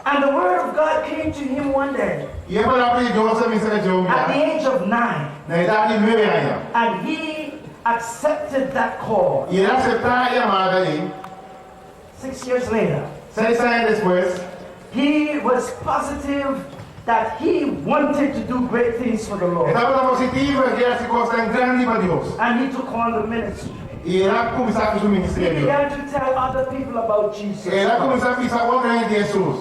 And the word of God came to him one day I e palabra di Dios a bin serka dje un at the bia age of 9. na edat di nuebe aña. And he accepted that call. I el a aseptá e yamada ei. 6 years later, Seis aña despues, he was positive that he wanted to do great things for the e Lord. tabata positivo e kier hasi kosnan grandi pa Dios. And he took on the ministry. I el a kuminsá ku su He ministerio. began to tell other people about Jesus. El a kuminsá bisa otro hende di Hesus.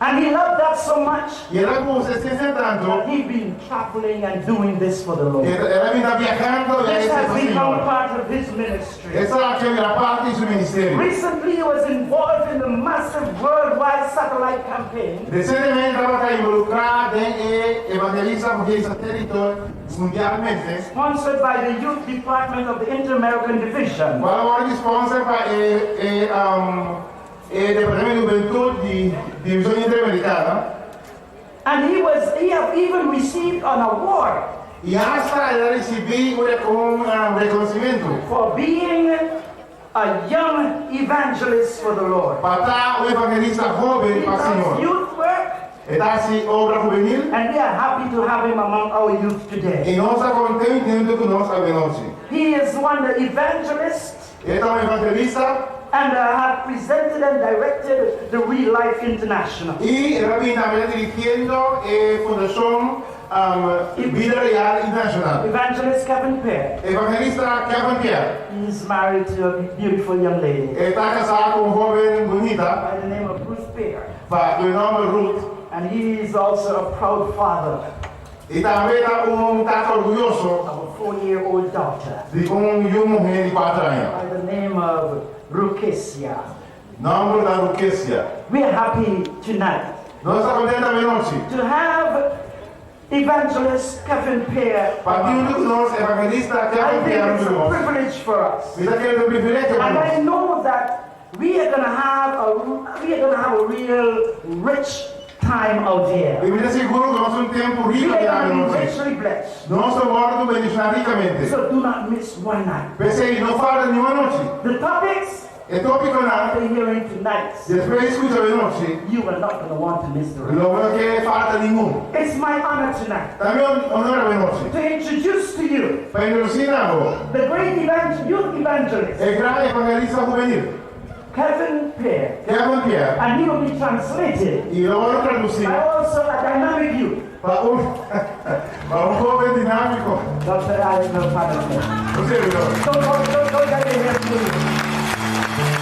And he loved that so much I el a gusta esei tantu, that he'd been traveling and doing this for the Lord. el a bin ta biahando i This hasi has pa become Señor. part of his ministry. Esaki a bira parti di su ministerio. Recently, he was involved in the massive worldwide satellite campaign Resientemente e tabata involukrá den e evangelisashon via satélite mundialmente. sponsored by the Youth Department of the Inter-American Division. Kual a wòrdu sponsor pa e e um, e Departamento di Hubentut di Divishon Interamerikano. And he have even received an award I asta el a risibí un un rekonosimentu for being a young evangelist for the Lord. pa ta un evangelista hóben He pa does Señor. youth work, E ta hasi obra hubenil and we are happy to have him among our youth today. i nos ta kontentu ku nos awe nochi. He is one of the evangelists E ta un evangelista and have presented and directed the Real Life International. I el a bin tambe dirigiendo e Fundashon Bida Real Internashonal. Evangelist Kevin Pierre. Evangelista Kevin Pierre. He's married to a beautiful young lady E ta kasá ku un hóben bunita by the name of Ruth Pierre. pa ku nòmber Ruth. And he is also a proud father I tambe ta un tata orguyoso of a 4-year-old daughter di un yu muhé di 4 aña. by the name of Rukesia. Nòmber ta Rukesia. We are happy tonight Nos ta kontentu awe nochi to have Evangelist Kevin Pierre. Pa tin huntu ku nos evangelista I Kevin think Pierre it's huntu a nos. privilege for us. Mi ta kere ta un privilegio pa And I nos. know that we are gonna have a real rich time out here. I mi ta sigur ku nos tin un tempu We riku are aki gonna be anochi. richly blessed. Nos ta wòrdu bendishoná rikamente. So do not miss one night. P'esei, no falta niun anochi. The topics E tópikonan, after hearing tonight, despues di skucha awe nochi, you are not gonna want to miss the rest. lo bo no ke falta ningun. It's my honor tonight Ta mi honor awe nochi to introduce to you pa introdusí na bo the great youth evangelist, e gran evangelista hubenil, Kevin Pierre. Kevin Pierre. And he will be translated I lo wòrdu tradusí by also a dynamic youth, pa un pa un hóben dinámiko. Dr. Alex Patterson. Un servidor. Don't, don't, don't, don't get me here, please.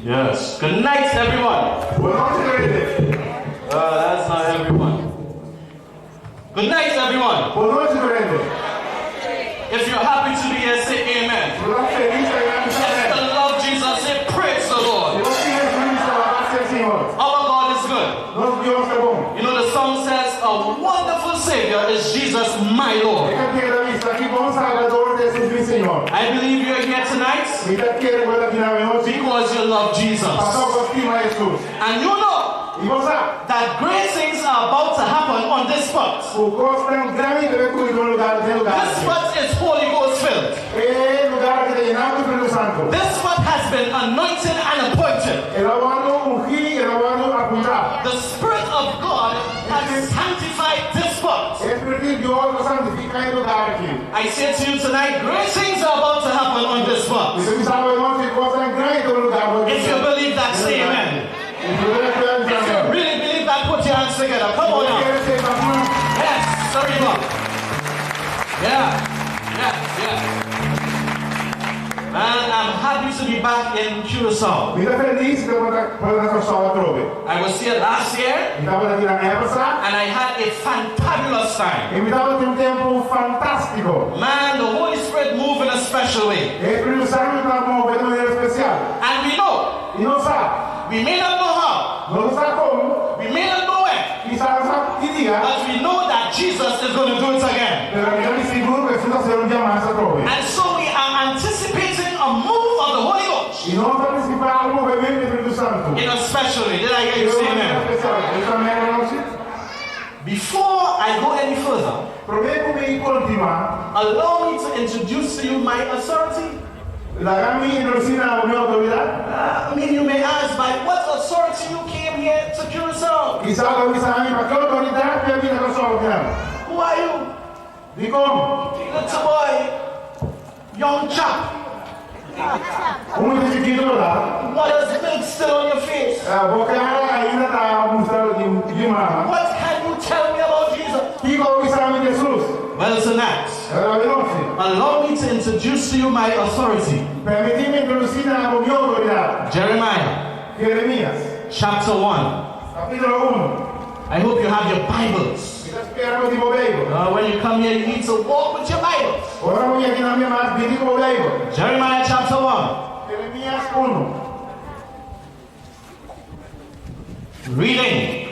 Yes. Good night, everyone. Bon nochi, hende. That's not everyone. Good night, everyone. Bon nochi, hende. If you're happy to be here, say amen. Si bo ta felis, If you love Jesus, say praise the Lord. Si bo stima Hesus, alabá Señor. Our God is good. Nos Dios ta bon. You know, the song says, a wonderful Savior is Jesus, my E Lord. kantika ta bisa, ki bon Salbador ta Hesus, mi Señor. I believe you're here tonight Mi ta kere ku bo ta aki anochi. because you love Jesus. Pasobra bo stima Hesus. And you know I bo sa, that great things are about to happen on this spot. ku kosnan grandi ta bai kumpli den lugá, den lugá. This spot is Holy Ghost filled. E lugá aki ta yená ku Spiritu Santu. This spot has been anointed and appointed. El a wòrdu ungí, el a wòrdu apuntá. The Spirit of God has sanctified this spot. E Spiritu di Dios a santifiká e lugá aki. I say to you tonight, great things are about to happen on this spot. Mi ta bisa bo anochi, kosnan grandi ta tuma lugá. If you believe that, say amen. If you really believe that, put your hands together. Come on now. Yes, sorry, Bob. Yeah. Man, I'm happy to be back in Curacao. Mi ta felis di ta na Kòrsou atrobe. I was here last year Mi tabata aki aña pasá. and I had a fantabulous time. I mi tabatin un tempu fantástiko. Man, the Holy Spirit moved in a special way. E Spiritu Santu a move di un manera spesial. And we know, I nos sa, we may not know how, nos no sa kon, we may not know when, kisas no sa ki dia, but we know that Jesus is going to do it again. pero nos ta sigur ku Hesus ta hasié un dia mas atrobe. And so we are anticipating a move of the Holy Ghost I nos ta antisipá un movementu di Spiritu Santu. in a special way. Did I hear you say amen? Spesial. Amèn, anochi? Before I go any further, Promé ku mi kontinuá, allow me to introduce to you my authority. Laga mi introdusí na bo mi outoridat. I mean, you may ask, by what authority you came here to Curacao? Kisas bo bisa mi, pa ki outoridat bo a bini na Kòrsou akinan? Who are you? Dikon? Little boy, young chap. Un mucha chikitu lo ta. Mother's milk still on your face. Bo kara ainda ta mustra di mama. What can you tell me about Jesus? Kiko bo bisa mi di Hesus? Well, tonight, Pero awenochi, allow me to introduce to you my authority. Permití mi introdusí na bo mi outoridat. Jeremiah. Jeremias. Chapter 1. Kapítulo 1. I hope you have your Bibles. Mi ta spera bo tin bo Beibel. When you come here, you need to walk with your Bibles. Ora bo yega akinan mi mas bini ku bo Beibel. Jeremiah chapter 1. Jeremias 1. Reading.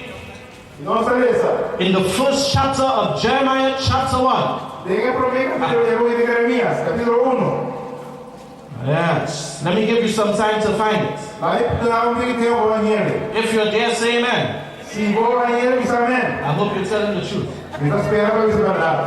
Nos ta lesa. In the first chapter of Jeremiah chapter 1. Den e promé kapítulo di e buki di Jeremias, kapítulo 1. Yes. Let me give you some time to find it. Laga mi duna un tiki tempu pa bo hende. If you're there, say amen. Si bo a hende, bisa amen. I hope you're telling the truth. Mi ta spera pa bisa bèrdat.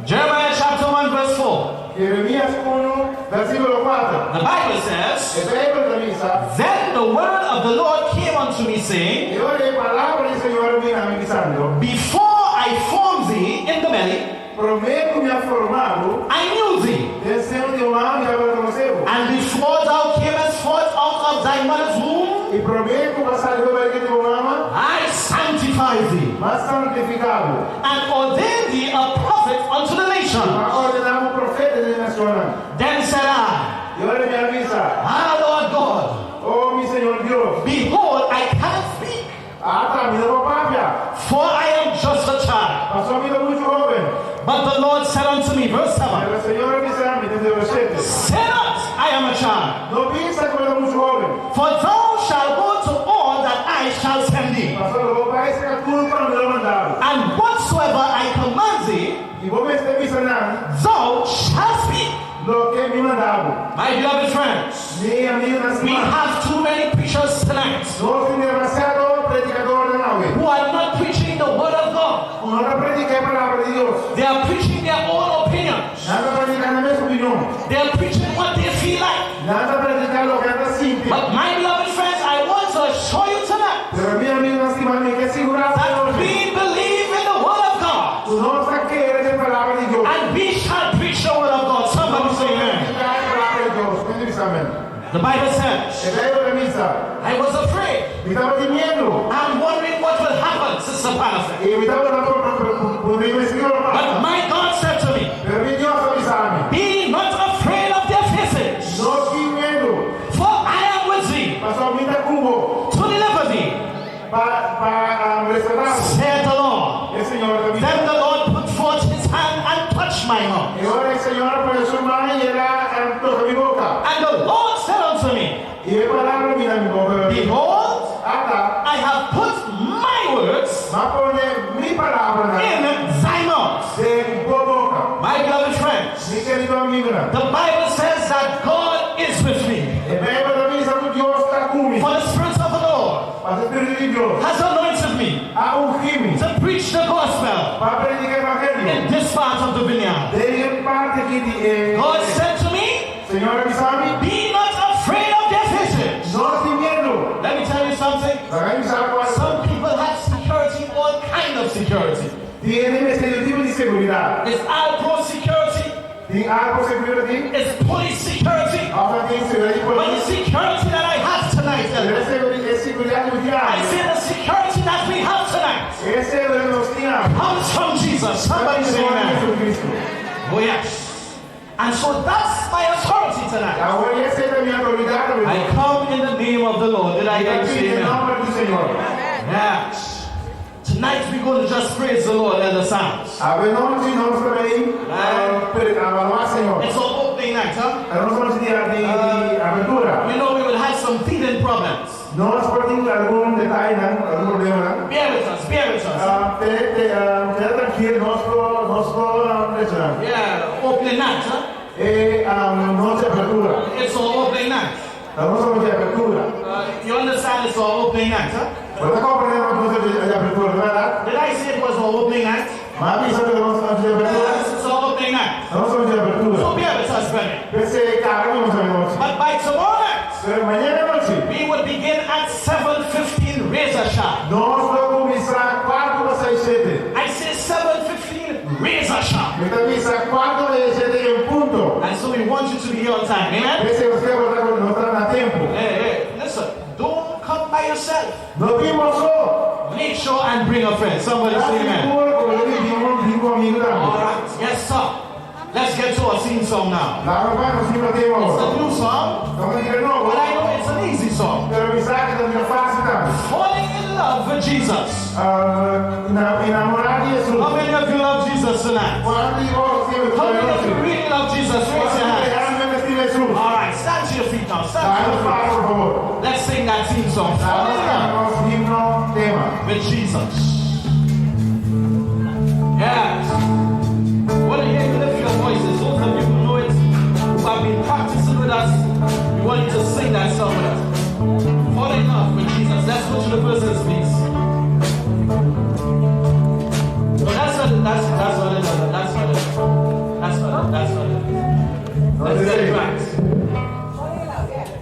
Jeremiah chapter 1 verse 4. Jeremias 1, versíkulo 4. The Bible says. E Beibel ta bisa. Then the word of the Lord came unto me, saying. E ora e palabra di Señor a bini na mi bisando. Before I formed thee in the belly. Promé ku mi a forma bo. I knew thee. Den seno di bo mama mi tabata konosé bo. And before thou camest forth out of thy mother's womb. I promé ku bo a sali for barika di bo mama. I sanctified thee. Mi a santifiká bo. And ordained thee a prophet unto the nations. I mi a ordená bo profeta den e nashonnan. Then said I. I ora mi a bisa. Ah, Lord God. O mi Señor Dios. Behold, I cannot speak. Ata, mi no por papia. For I am just a child. Pasobra mi ta muchu hóben. But the Lord said unto me, verse 7. Pero Señor a bisa mi, den e 7. Say not, I am a child. No bisa ku mi ta muchu hóben. For thou shalt go to all that I shall send thee. Pasobra lo bo bai serka tur ku ami lo manda bo. And whatsoever I command thee. I bo mester bisa nan. Thou shalt speak. Loke mi manda bo. My beloved friends. Mi amigunan We stimá. have too many preachers tonight. Nos tin demasiado predikadornan awe. Who are not preaching the word of God. Ku no ta prediká e palabra di Dios. They are preaching their own opinions. Nan ta prediká nan mes opinion. They are preaching what they feel like. Nan ta prediká loke nan ta sinti. But my beloved friends, I want to assure you tonight. Pero mi amigunan stimá, mi ke sigurá bo That anochi. we believe in the word of God. Ku nos ta kere den palabra di Dios. And we shall preach the word of God. Somebody say amen. Nos ta prediká e palabra di Dios. Ken di bisa amen? The Bible says. E Bijbel ta bisa. I was afraid. Mi tabatin miedu. I'm wondering what will happen, Sister Panafé. I mi tabata puntra mi mes kiko lo pasa. But my God said to me. Pero mi Dios a bisa mi. Be not afraid of their faces. No tin miedu. For I am with thee. Pasobra mi ta ku bo. To deliver thee. Pa pa reskatá bo. Saith the Lord. E Señor ta bisa. Then the Lord put forth his hand and touched my mouth. E ora e Señor a pone su man i el a toka mi boka. And the Lord said unto me. I e palabra a bini na mi boka. Behold, Ata. I have put my words. Mi a pone mi palabranan. In thy mouth. Den bo boka. My beloved friends. Mi kerido amigunan. The Bible says that God is with me. E Bijbel ta bisa ku Dios ta ku mi. For the Spirit of the Lord. Pasobra e Spiritu di Dios. Has anointed me. A ungi mi. To preach the gospel. Pa prediká evangelio. In this part of the vineyard. Den e parti aki di e. God said to me. Señor a bisa mi. Be not afraid of their faces. No tin miedu. Let me tell you something. Laga mi bisa bo algu. Some people have security, all kind of security. Tin hende mester di un tipo di seguridat. It's Alpro security. Tin Alpro security. It's police security. Òf nan tin seguridat di But the polis. security that I have tonight, Pero e seguridat ku mi tin I awe. say the security that we have tonight. E seguridat ku nos tin awe. Comes from Jesus. Somebody say amen. Jesucristo. Oh yes. And so that's my authority tonight. Awor esei ta mi outoridat awe. I come in the name of the Lord. Did I hear you say Mi ta bini den amen? nòmber di Señor. Yes. Tonight we're going to just praise the Lord, Elder Sands. Awe nochi nos ta bay alabá Señor. It's our opening night, huh? Ta nos nochi di apertura. You know we will have some teething problems. Nos por tin algun detayenan, algun problemanan. Bear with us, bear with us. Keda trankil, nos lo nos lo drecha nan. Yeah, opening night, huh? E nochi apertura. It's our opening night. Ta nos nochi apertura. You understand it's our opening night, huh? Bo ta komprendé nos nochi di apertura, no bèrdat? Did I say it was our sharp. Nos lo kuminsá kuartu pa 6 7. I say 7:15, razor sharp. Mi ta bisa kuartu pa 7 en punto. And so we want you to be here on time. Amen? P'esei nos ke bo ta na tempu. Hey, hey, listen, don't come by yourself. No bin bo so. Make sure and bring a friend. Somebody say amen. Sigur ku bo bin ku amigu All tambe. right. Yes, sir. Let's get to our theme song now. Laga nos bai nos himno tema. It's a new song, Ta un kantika nobo. but I know it's an easy song. Pero mi sa ku ta un fásil tambe. Falling in love with Jesus. Enamorá di Hesus. How many of you love Jesus tonight? Kuantu di boso stima How many of you really love Jesus? Raise your hands. Realmente stima Hesus? All right, stand to your feet now. Stand to Laga your feet. para, por fabor. Let's sing that theme song. Falling in love Nos himno tema. with Jesus. Yes. Want to hear you lift your voices. Those of you who know it, who have been practicing with us, we want you to sing that song with us. Fall in love with Jesus. Let's go to the verses, please. No, that's not it. That's not it. That's not it. That's not it. That's not it. Let's get it right.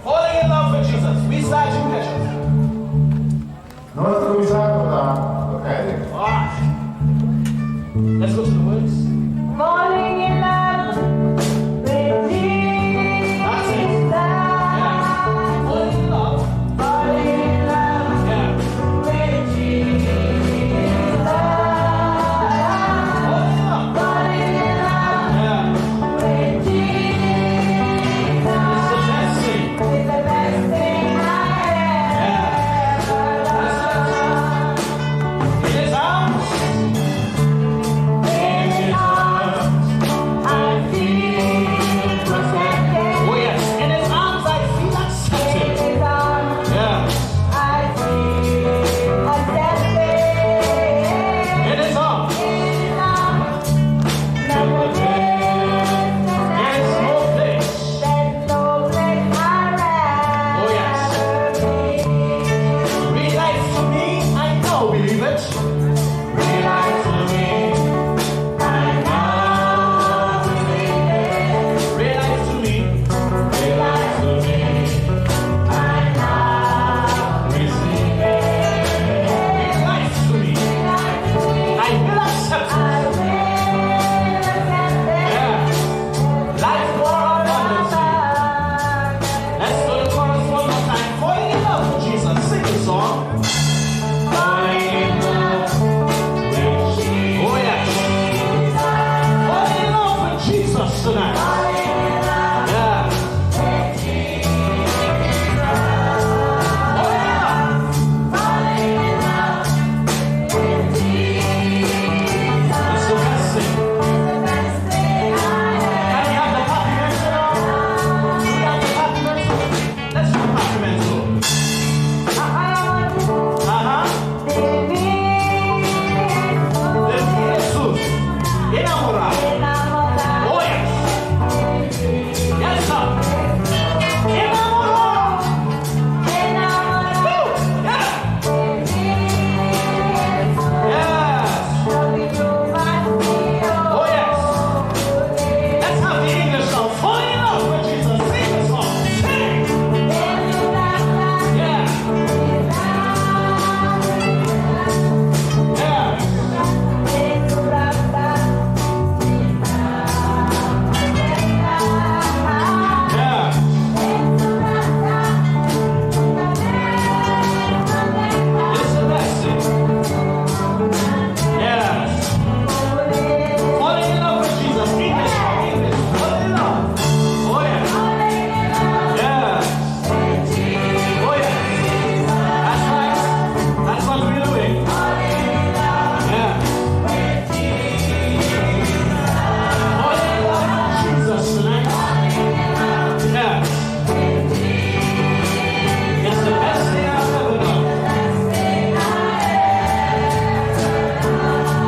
Falling in love with Jesus. We start you, catch us. Nos ta kuminsá ku okay. All right. Let's go to the words. Falling in love with Jesus. That's it. Yes. Falling in love. Falling in love with Jesus. Falling in love. Falling in love with Jesus. It's the best thing. It's the best thing I ever That's it. In his arms. In his arms, I feel protected. Oh yes. In his arms I feel In accepted. his arms, I feel accepted. In his arms. In his arms, no place There's no place. There's no place I'd Oh, yes. rather be. Real life to me, I now believe it. Real life to me, I now believe it. Real life to me, real life to me. I now Receive it. Real life to me. life to me. I will accept I it. will accept it. Yeah. Life more abundantly. Let's go to chorus one more time. Falling in love with Jesus. Sing the song. Falling in love with Jesus. Oh yes. Falling in love with Jesus tonight. Yeah. Falling in love. It's the best thing. Can we have the Papiamento now? Do we have the Papiamento? Let's do the Papiamento. De Jesus. Enamorá. Oh yes. Yes, sir. Enamorá. Woo. Yeah. Yes. Oh yes. Let's have the English song. Fall in love with Jesus. Sing the song. Sing. Yeah. Yeah. Yeah. It's the best thing. Yes. Falling in love with Jesus. English. English. Falling in love. Oh yeah. Yes. Oh yeah. That's right. That's what we're doing. Yeah. Falling in love with Jesus tonight. Yes. It's the best thing I've ever done.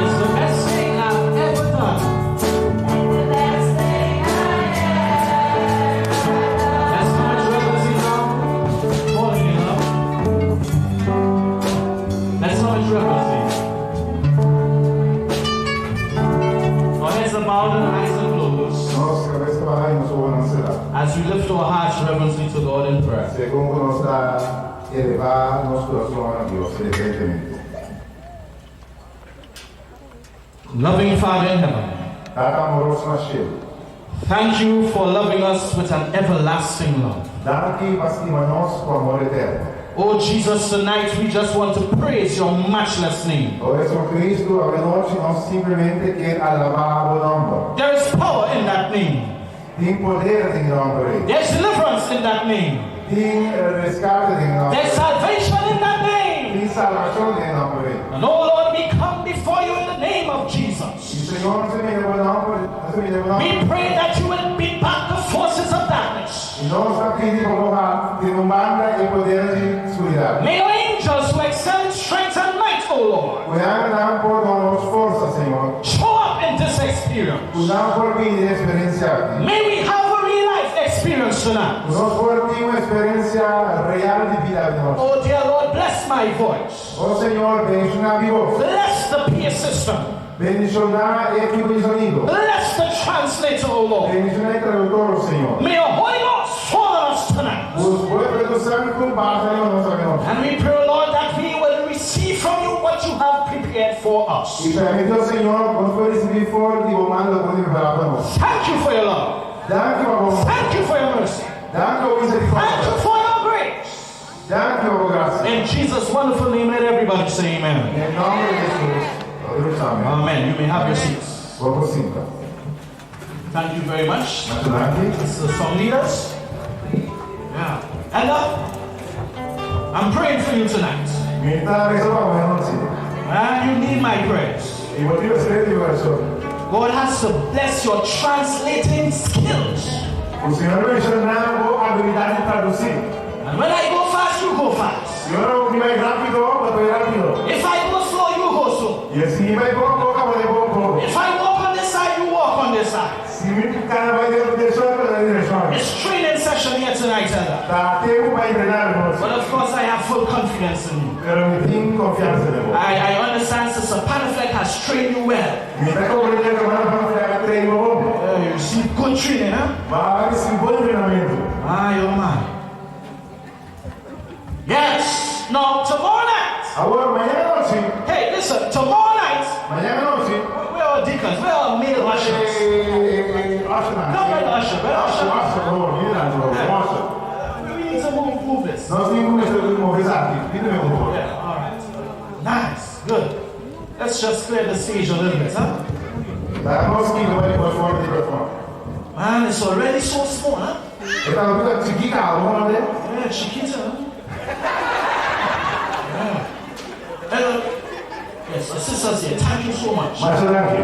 It's the best thing I've ever done. That's how much reverence now. Falling in love. That's how much reverence. Our heads are bowed and eyes are closed Nos kabes bahá i nos wowonan será. As we lift our hearts reverently to God in prayer. Segun nos ta elevá nos kurason na Dios. diferentemente. Loving Father in heaven, Tata amoroso na shelu. thank you for loving us with an everlasting love. Danki pa stima nos ku amor eterno. Oh Jesus, tonight we just want to praise your matchless name. O Hesukristu, awe nochi nos simplemente ke alabá bo nòmber. There is power in that name. Tin poder den e nòmber ei. There's deliverance in that name. Tin reskate den e nòmber There's ei. salvation in that name. Tin salbashon den e nòmber ei. And oh Lord, we come before you in the name of I Jesus. Señor, nos ta bini den bo nòmber, nos ta bini den bo nòmber. We pray that you will beat back the forces of darkness. I nos ta pidi pa bo tira un banda e poder di skuridat. May your angels who excel in strength and might, O Lord, Ku angelnan por duna nos forsa, Señor. show up in this experience. Ku nan por bini den e eksperensia aki. May we have a real life experience tonight. Ku nos por tin un eksperensia real di bida awe nochi. Oh dear Lord, bless my voice. O Señor, bendishoná mi bos. Bless the PA system. Bendishoná e ekipo di sonido. Bless the translator, O Lord. Bendishoná e traduktor, o Señor. May your Holy Ghost fall on us tonight. Ku bo Spiritu Santu baha riba nos awe nochi. And we pray, Lord, that we will receive from you what you have prepared for us. I permití, o Señor, ku nos por risibí for di bo man loke bo tin prepará pa nos. Thank you for your love. Danki pa bo amor. Thank you for your mercy. Danki pa bo Thank you miserikòrdia. for your grace. Danki pa bo grasia. In Jesus' wonderful name, let everybody say amen. Den nòmber di Hesus, tur bisa amèn. Amen. You may have your seats. Bo por sinta. Thank you very much. Masha danki. This is the song leaders. Yeah. And I'm praying for you tonight. Mi ta resa pa bo awe nochi. And you need my prayers. I bo tin mester di mi orashon. God has to bless your translating skills. Ku Señor bendishoná bo abilidat di tradusí. And when I go fast, you go fast. I ora ku mi bai rápido, bo ta bai rápido. If I go slow, you go slow. I si mi bai poko poko, abo ta bai poko poko. If I walk on this side, you walk on this side. Si mi kana bai den direkshon, abo ta bai den direkshon. It's training session here tonight, Elder. Ta tempu pa entrená nos. But of course, I have full confidence in you. Pero mi tin konfiansa den bo. I, I understand Sister Panafleck has trained you well. Mi ta komprendé ku Hermana Panafleck a train bo bon. You received good training, huh? Bo a risibí bon entrenamentu. My, oh my. Yes. Now, tomorrow night. Awor, mañana anochi. Hey, listen, tomorrow night. Mañana anochi. Where are deacons? Where are male ushers? E ushernan. Come, brother usher, brother usher. Usher, por favor, bini dilanti, por favor. Usher. We need to move, move this. Nos tin ku mester move esaki. Bini mi, por favor. Yeah, all right. Nice, good. Let's just clear the stage a little bit, huh? Laga nos kita bai di platform di platform. Man, it's already so small, huh? E ta hopi chikí kaba, no? Yeah, chiquita, huh? Yeah. Hello. Yes, assist us here. Thank you so much. Masha danki.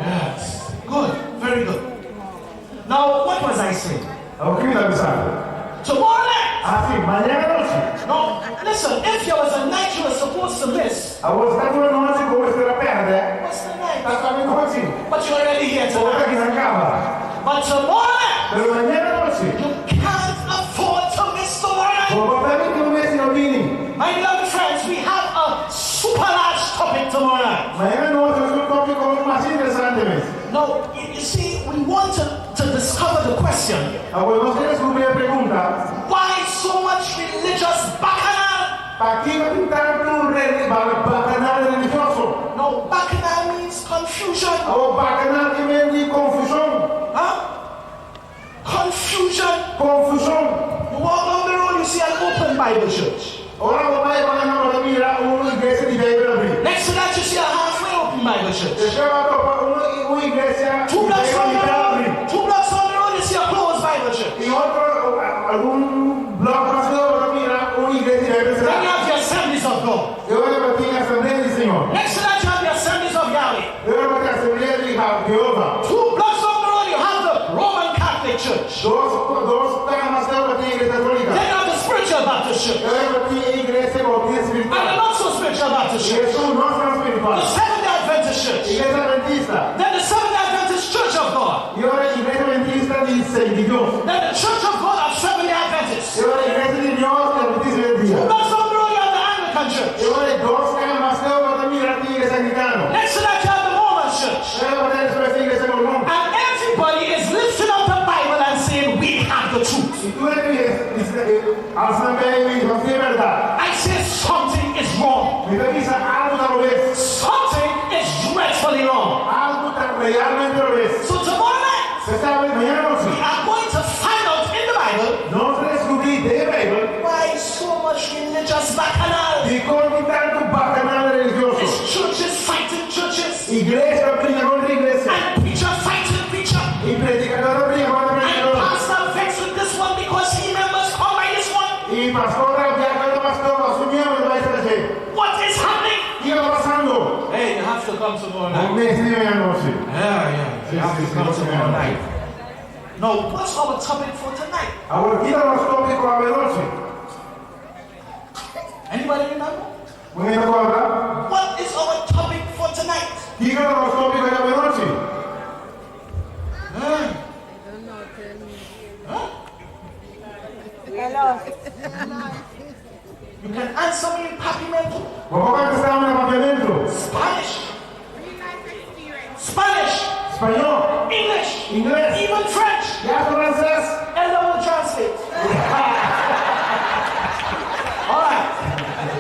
Yes. Good. Very good. Now, what was I saying? Awor kiko mi ta bisando? Tomorrow night. Ah, sí, mañana anochi. Now, listen, if there was a night you were supposed to miss, Awor si tabatin un anochi ku bo mester a pèrdè, what's the night? ta awe nochi. But you're already here Bo ta tonight. akinan kaba. But tomorrow night, Pero mañana anochi, you can't afford to miss tomorrow night. bo no por permití bo mes di no bini. My beloved friends, we have a super large topic tomorrow night. Mañana anochi nos tin un tópiko masha interesante mes. Now, you see, we want to, to discover the question. Awor nos ke deskubrí e pregunta. Why so much religious bacchanal? Pakiko tin tantu bacchanal religioso? Now, bacchanal means confusion. Awor bacchanal ke men di konfushon. Huh? Confusion. Konfushon. You walk down the road, you see an open Bible church. Ora bo bai pa kaminda bo ta mira un iglesia di Beibel abrí. Next to that, you see a halfway open Bible church. Despues bo a topa un iglesia di Two blocks Beibel down the mitad road, abrí. two blocks down the road, you see a closed Bible church. I otro algun blòk mas leu bo ta mira un iglesia di Beibel Then será. you have the Assemblies of God. E ora bo tin Asamblea di Señor. Next to that, you have the Assemblies of Yahweh. E ora bo tin Asamblea di Jehova. Two blocks down the road, you have the Roman Catholic Church. Dos dos plaka mas leu bo tin Iglesia Católica. Then you have the Spiritual Baptist Church. E ora bo tin e Iglesia Bautista And Spiritual. the not so spiritual Baptist I Church. esun no tan spiritual. The Seventh-day Adventist Church. Iglesia Adventista. Then the Seventh-day Adventist Church of God. I ora Iglesia Adventista di di Dios. Then the Church of God of Seventh-day Adventists. I ora Iglesia di Dios di Adventista di Dia. Two blocks down the road, you have the Anglican Church. I ora dos kaya mas leu bo ta mira tin Iglesia Anglicano. Next to that, you have the Mormon Church. E ora bo tin despues tin Iglesia Mormon. And everybody is lifting up the Bible and saying, We have the truth. I tur hende ta alsa nan Beibel i bisa, Nos tin e bèrdat. I say something is wrong. Mi ta bisa algu ta robes. Something is dreadfully wrong. Algu ta realmente robes. So tomorrow night, P'esei mañan anochi, we are going to find out in the Bible nos ta deskubrí den e Beibel why so much religious bacchanal. dikon tin tantu bakanal religioso. It's churches fighting churches. Iglesia ta bringa kontra iglesia. And preacher fighting preacher. I predikadó ta bringa kontra And predikadó. pastor vexed with this one because he members come by this one. I pastor ta rabiá ku otro pastor pasobra su miembro ta bai serka dje. What is happening? Kiko ta pasando? Hey, you have to come tomorrow Bo night. mester di mañana anochi. Yeah, yeah. You have to Sí, sí, come sí, tomorrow sí. night. Now, what's our topic for tonight? Awor, kiko ta nos tópiko awe anochi? Anybody remember? Un hende ta kòrda? What is our topic for tonight? Kiko ta nos tópiko di awe anochi? You can answer me in Papiamento, Bo por kontestá mi na papiamentu, Spanish, Spanish, spañó, English, ingles, even French. i asta franses. Ella will translate. All right.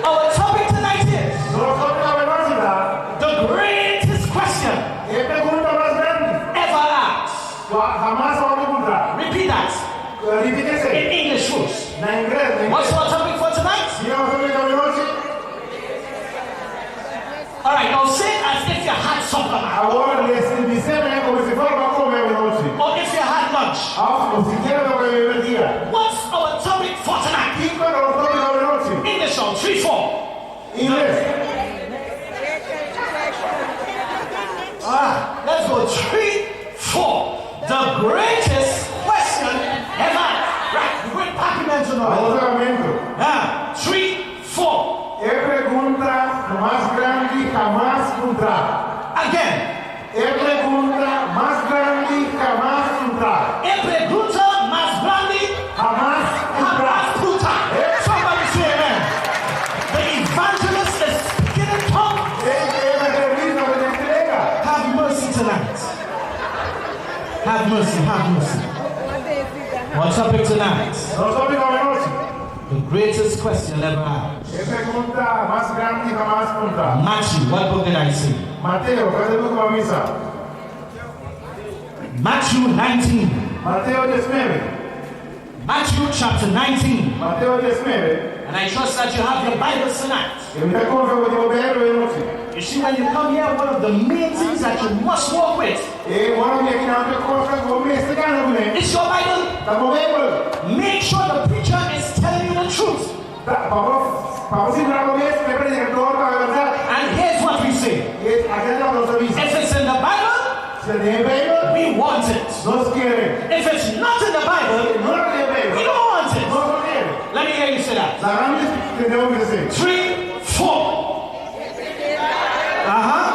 Our topic tonight is Nos tópiko awe anochi ta the greatest question e pregunta mas grandi ever asked. ku hamas a wòrdu puntrá. Repeat that Ripití in esei English first. na ingles. Na ingles. What's our topic for tonight? Kiko ta nos tópiko awe anochi? All right. Now say it as if you had supper Awor bis'é komo si fuera bo a kome awe anochi. or if you had lunch. Òf o sikiera bo a bebe mèrdia. What's our topic for tonight? Kiko ta nos tópiko awe anochi? English now. 3, 4. Ingles. Ah, let's go. 3, 4. The greatest question ever. Right. We're going Papiamento now. Nos papiamentu. Ah, 3, 4. E pregunta mas grandi hamas puntrá. Again. E pregunta mas grandi hamas puntrá. E pregunta mas grandi Hamas puntrá. hamas puntrá. Somebody say amen. The evangelist is speaking in tongues. E evangelista ta papia den lenga. Have mercy tonight. Have mercy, have mercy. Our topic tonight? Nos tópiko awe anochi. The greatest question ever asked. E pregunta mas grandi hamas puntrá. Matthew, what book did I say? Mateo, kua buki mi a bisa? Matthew 19. Mateo 19. Matthew chapter 19. Mateo 19. And I trust that you have your Bibles tonight. I mi ta konfia ku bo tin bo Beibel awe anochi. You see, when you come here, one of the main things that you must walk with E ora bo bin aki un kos ku bo mester kana kuné. is your Bible. Ta bo Beibel. Make sure the preacher is telling you the truth. Ta, pa bo, pa bo sigurá bo mes, ku e predikadó ta papia bèrdat. And here's what we say. I aki ta loke nos ta bisa. If it's in the Bible, Si ta den Beibel, we want it. nos ke e. If it's not in the Bible, No ta den we Beibel, don't want it. nos no ke e. Let me hear you say that. Laga mi tende bo bisa esei. 3, 4. Uh-huh.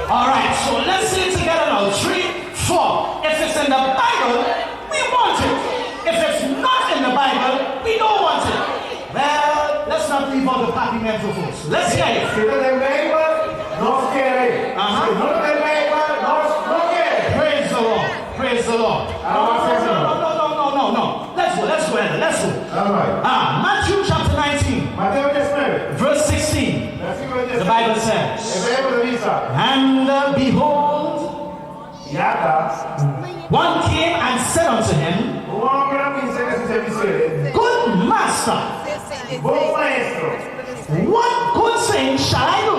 All right, so let's say it together now. 3, 4. If it's in the Bible, we want it. If it's not in the Bible, we don't want it. Well, let's not leave all the Papiamento folks. Let's hear it. Si ta den Beibel, nos ke e. Aha. Si no ta den Beibel, nos no ke e. Praise the Lord. Praise the Lord. No, no, no, no, no, no, no, no. Let's go, let's go, Elder. Let's go. Ban bai. Ah, Matthew chapter 19, Mateo 19, verse 16. versíkulo The 16. Bible E says, Beibel ta bisa, And behold, I ata, one came and said unto him, un hòmber a bin serka Hesus i a bis'é, Good master, Bon maestro, what good thing shall I do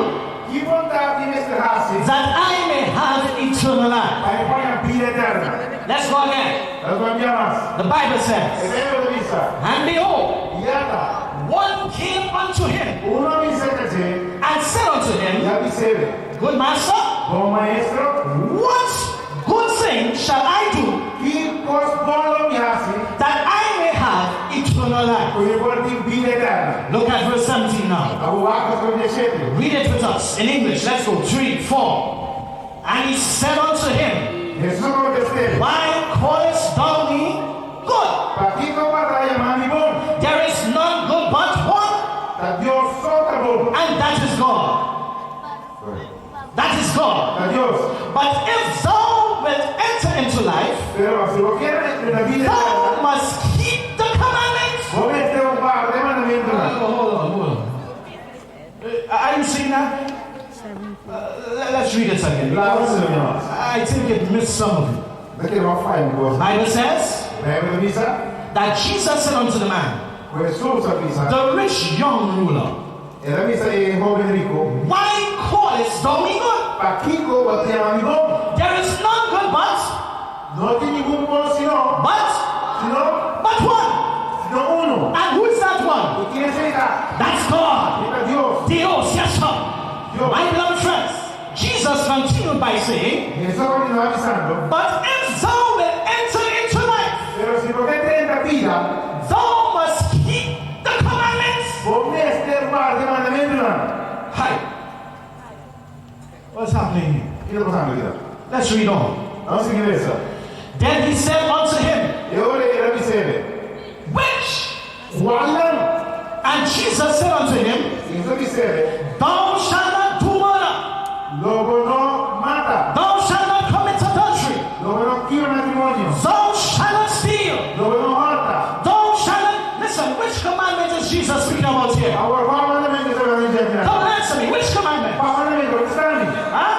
ki bondat mi mester hasi that I may have eternal life? pa mi por haña bida eterno? Let's go again. Laga nos bai mas. The Bible E says, Beibel ta bisa, And behold, I ata, one came unto him un a bin serka dje and said unto i him, a bis'é, Good master, Bon maestro, what good thing shall I do ki kos bon lo mi hasi that I may have eternal life? ku mi por tin bida eterno? Look at verse 17 now. Awor wak versíkulo 17. Read it with us in English. Let's go. 3, 4. And he said unto him, Hesus a kontest'é, Why callest thou me good? Pakiko bo ta yama mi bon? There is none good but one, Ta Dios so ta bon. and that is God. That is God. Ta Dios. But if thou wilt enter into life, Pero si bo ke drenta bida thou eterno, must keep the commandments. Let's read it again. Laga nos les'é mas. I think it missed some of you. Mi ta kere bo a faya un kos. Bible says Beibel ta bisa that Jesus said unto the man, ku Hesus a bisa. the rich young ruler, El a bisa e hóben riku. Why callest thou me good? Pakiko bo ta yama mi bon? There is none good but, No tin ningun bon sino, but, sino, but one. sino unu. And who is that one? I ken esei ta? That's God. E ta Dios. Dios, yes sir. Dios. My beloved friends, Jesus continued by saying, Hesus a kontinuá bisando. But if thou wilt enter into life, Pero si bo ke drenta bida, thou must keep the commandments. bo mester warda e mandamentunan. Hi. What's happening here? Kiko ta pasando akí? Let's read on. Nos sigui lesa. Then he said unto him, E ora el a bis'é, Which? Kualnan? And Jesus said unto him, I Hesus a bis'é, Thou shalt not do murder. Lo bo no mata. Thou shalt not commit adultery. Lo bo no kibra matrimonio. Thou shalt not steal. Lo bo no hòrta. Thou shalt not. Listen, which commandment is Jesus speaking about here? Awor, kua mandamentu ta papia di dje akinan? Come answer me. Which commandment? Kua mandamentu? Kontestá mi. Huh?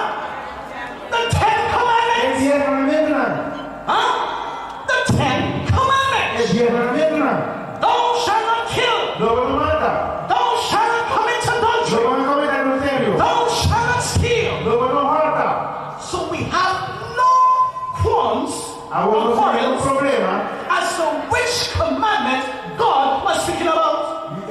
The Ten E Commandments. dies mandamentunan. Huh? The Ten E Commandments. dies mandamentunan. Thou shalt not kill. Lo bo no mata. Thou shalt not commit Lo adultery. bo no kometé adulterio. Thou shalt not steal. Lo bo no hòrta. So we have no qualms Awor or nos no tin quarrels problema as to which commandment God was speaking about.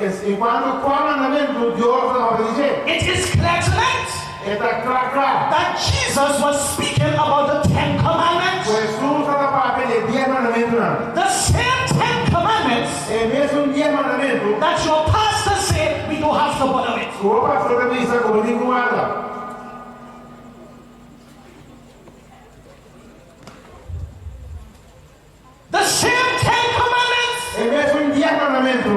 enkuanto kua mandamentu Dios ta papia di dje. It is clear tonight E ta kla kla that Jesus was speaking about the Ten ku Commandments. Hesus tabata papia di e Dies Mandamentunan. The same Ten Commandments E mesun Dies Mandamentu that your pastor said we don't have to bother with. ku bo pastor ta bisa ku bo tin ku warda. The same Ten Commandments E mesun Dies Mandamentu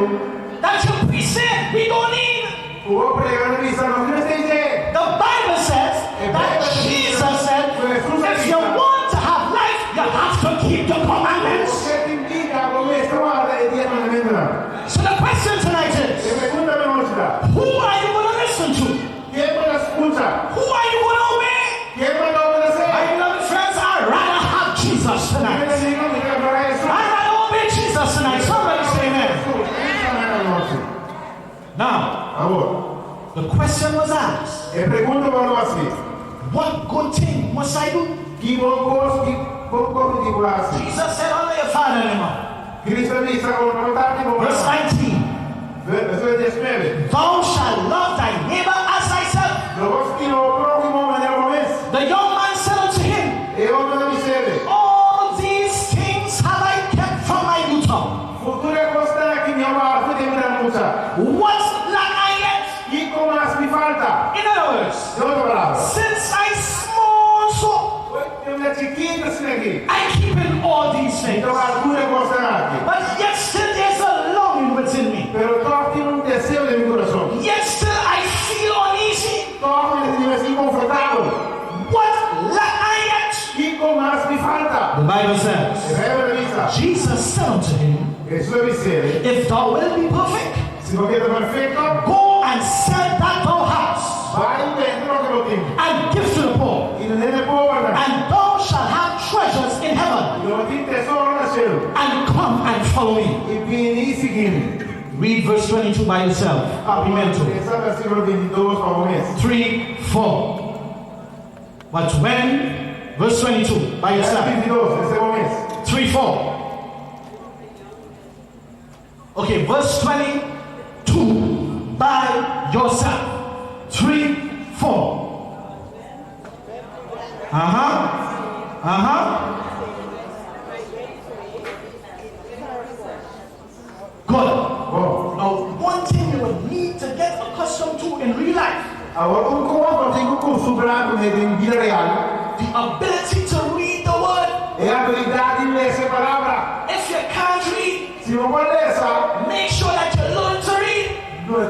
that your priest said we don't need. ku bo pregadó ta bisa nos no mester dje. The Bible says that Jesus said, if you want to have life, you have to keep the Si bo commandments. ke tin bida, bo mester warda e Dies Mandamentunan. So the question tonight E is, pregunta anochi ta, who are you going to listen to? Ken bo ta skucha? Who are you going to obey? Ken bo ta obedesé? My beloved friends, I'd rather have Jesus tonight. Mi amigu, mi ta preferá Hesus. I'd rather obey Jesus tonight. Somebody say amen. Hesus, esta anochi. Now, Awor, the question was asked, e pregunta a wòrdu hasí, what good thing must I do? Ki bon kos, ki bon kos mi tin ku hasi? Jesus said, honor your father and your mother. Cristo a bisa, Honra bo tata i bo Verse mama. 19. Versíkulo diesnuebe. Thou shalt love thy neighbor as thyself. Lo bo stima bo próhimo manera bo mes. The young man said unto him, E hòmber a bis'é, All these things have I kept from my youth up. Tur e kosnan aki mi a warda for di mi ta mucha. What lack I yet? Kiko mas mi falta? In other words, Den otro palabra, since I small so, for di mi ta chikitu asina aki, I keep in all these mi things. ta warda tur e kosnan aki. But yet still there's a longing within me. Pero tòg tin un deseo den mi kurason. Yet still I feel uneasy. Tòg mi ta sinti mi inkonfortabel. What lack I yet? Kiko mas mi falta? The Bible E says, Beibel ta bisa, Jesus said unto him, Hesus a bis'é, If thou wilt be perfect, Si bo ke ta perfekto, go and sell that thou hast, bai i bende loke bo tin, and give to the poor, i duna e pobernan, and thou shalt have treasures in heaven. i lo bo tin tesoro na shelu. And come and follow me. I bini i sigui mi. Read verse 22 by yourself. Papiamento. Lesa versíkulo bintidos pa bo mes. 3, 4. But when, verse 22, by yourself. Bintidos, lesa bo mes. 3, 4. Okay, verse 22 by yourself. 3, 4. Uh-huh. Good. Bon. Now, one thing you will need to get accustomed to in real life, Awor, un kos bo tin ku kustumbrá kuné den bida real, the ability to read the word. e abilidat di lesa e palabra. If you can't read, Si bo por lesa, make sure that you learn to read.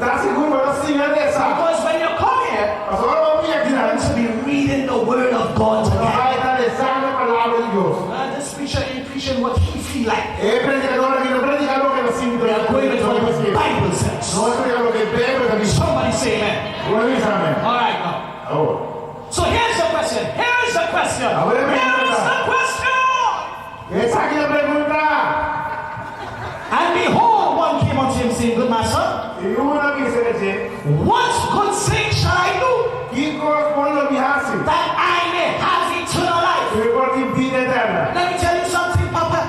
ta sigur bo ta siña lesa. Because when you come here, Pasobra ora bo bini aki you're nan, going to be reading the word of God bo together. bai ta lesando e palabra di Dios. This preacher ain't preaching what he feel like. E predikador aki no ta prediká loke e ta sinti, We are going with what the Bible says. Nos ta prediká loke e Beibel ta bisa. Somebody say amen. Un hende bisa amen. All right now. Awor. So here's the him, saying, Good master, I un a bisa dje, what good thing shall I do Ki kos bon lo mi hasi? that I may have eternal life? Ku mi por tin bida eterno. Let me tell you something, Papa.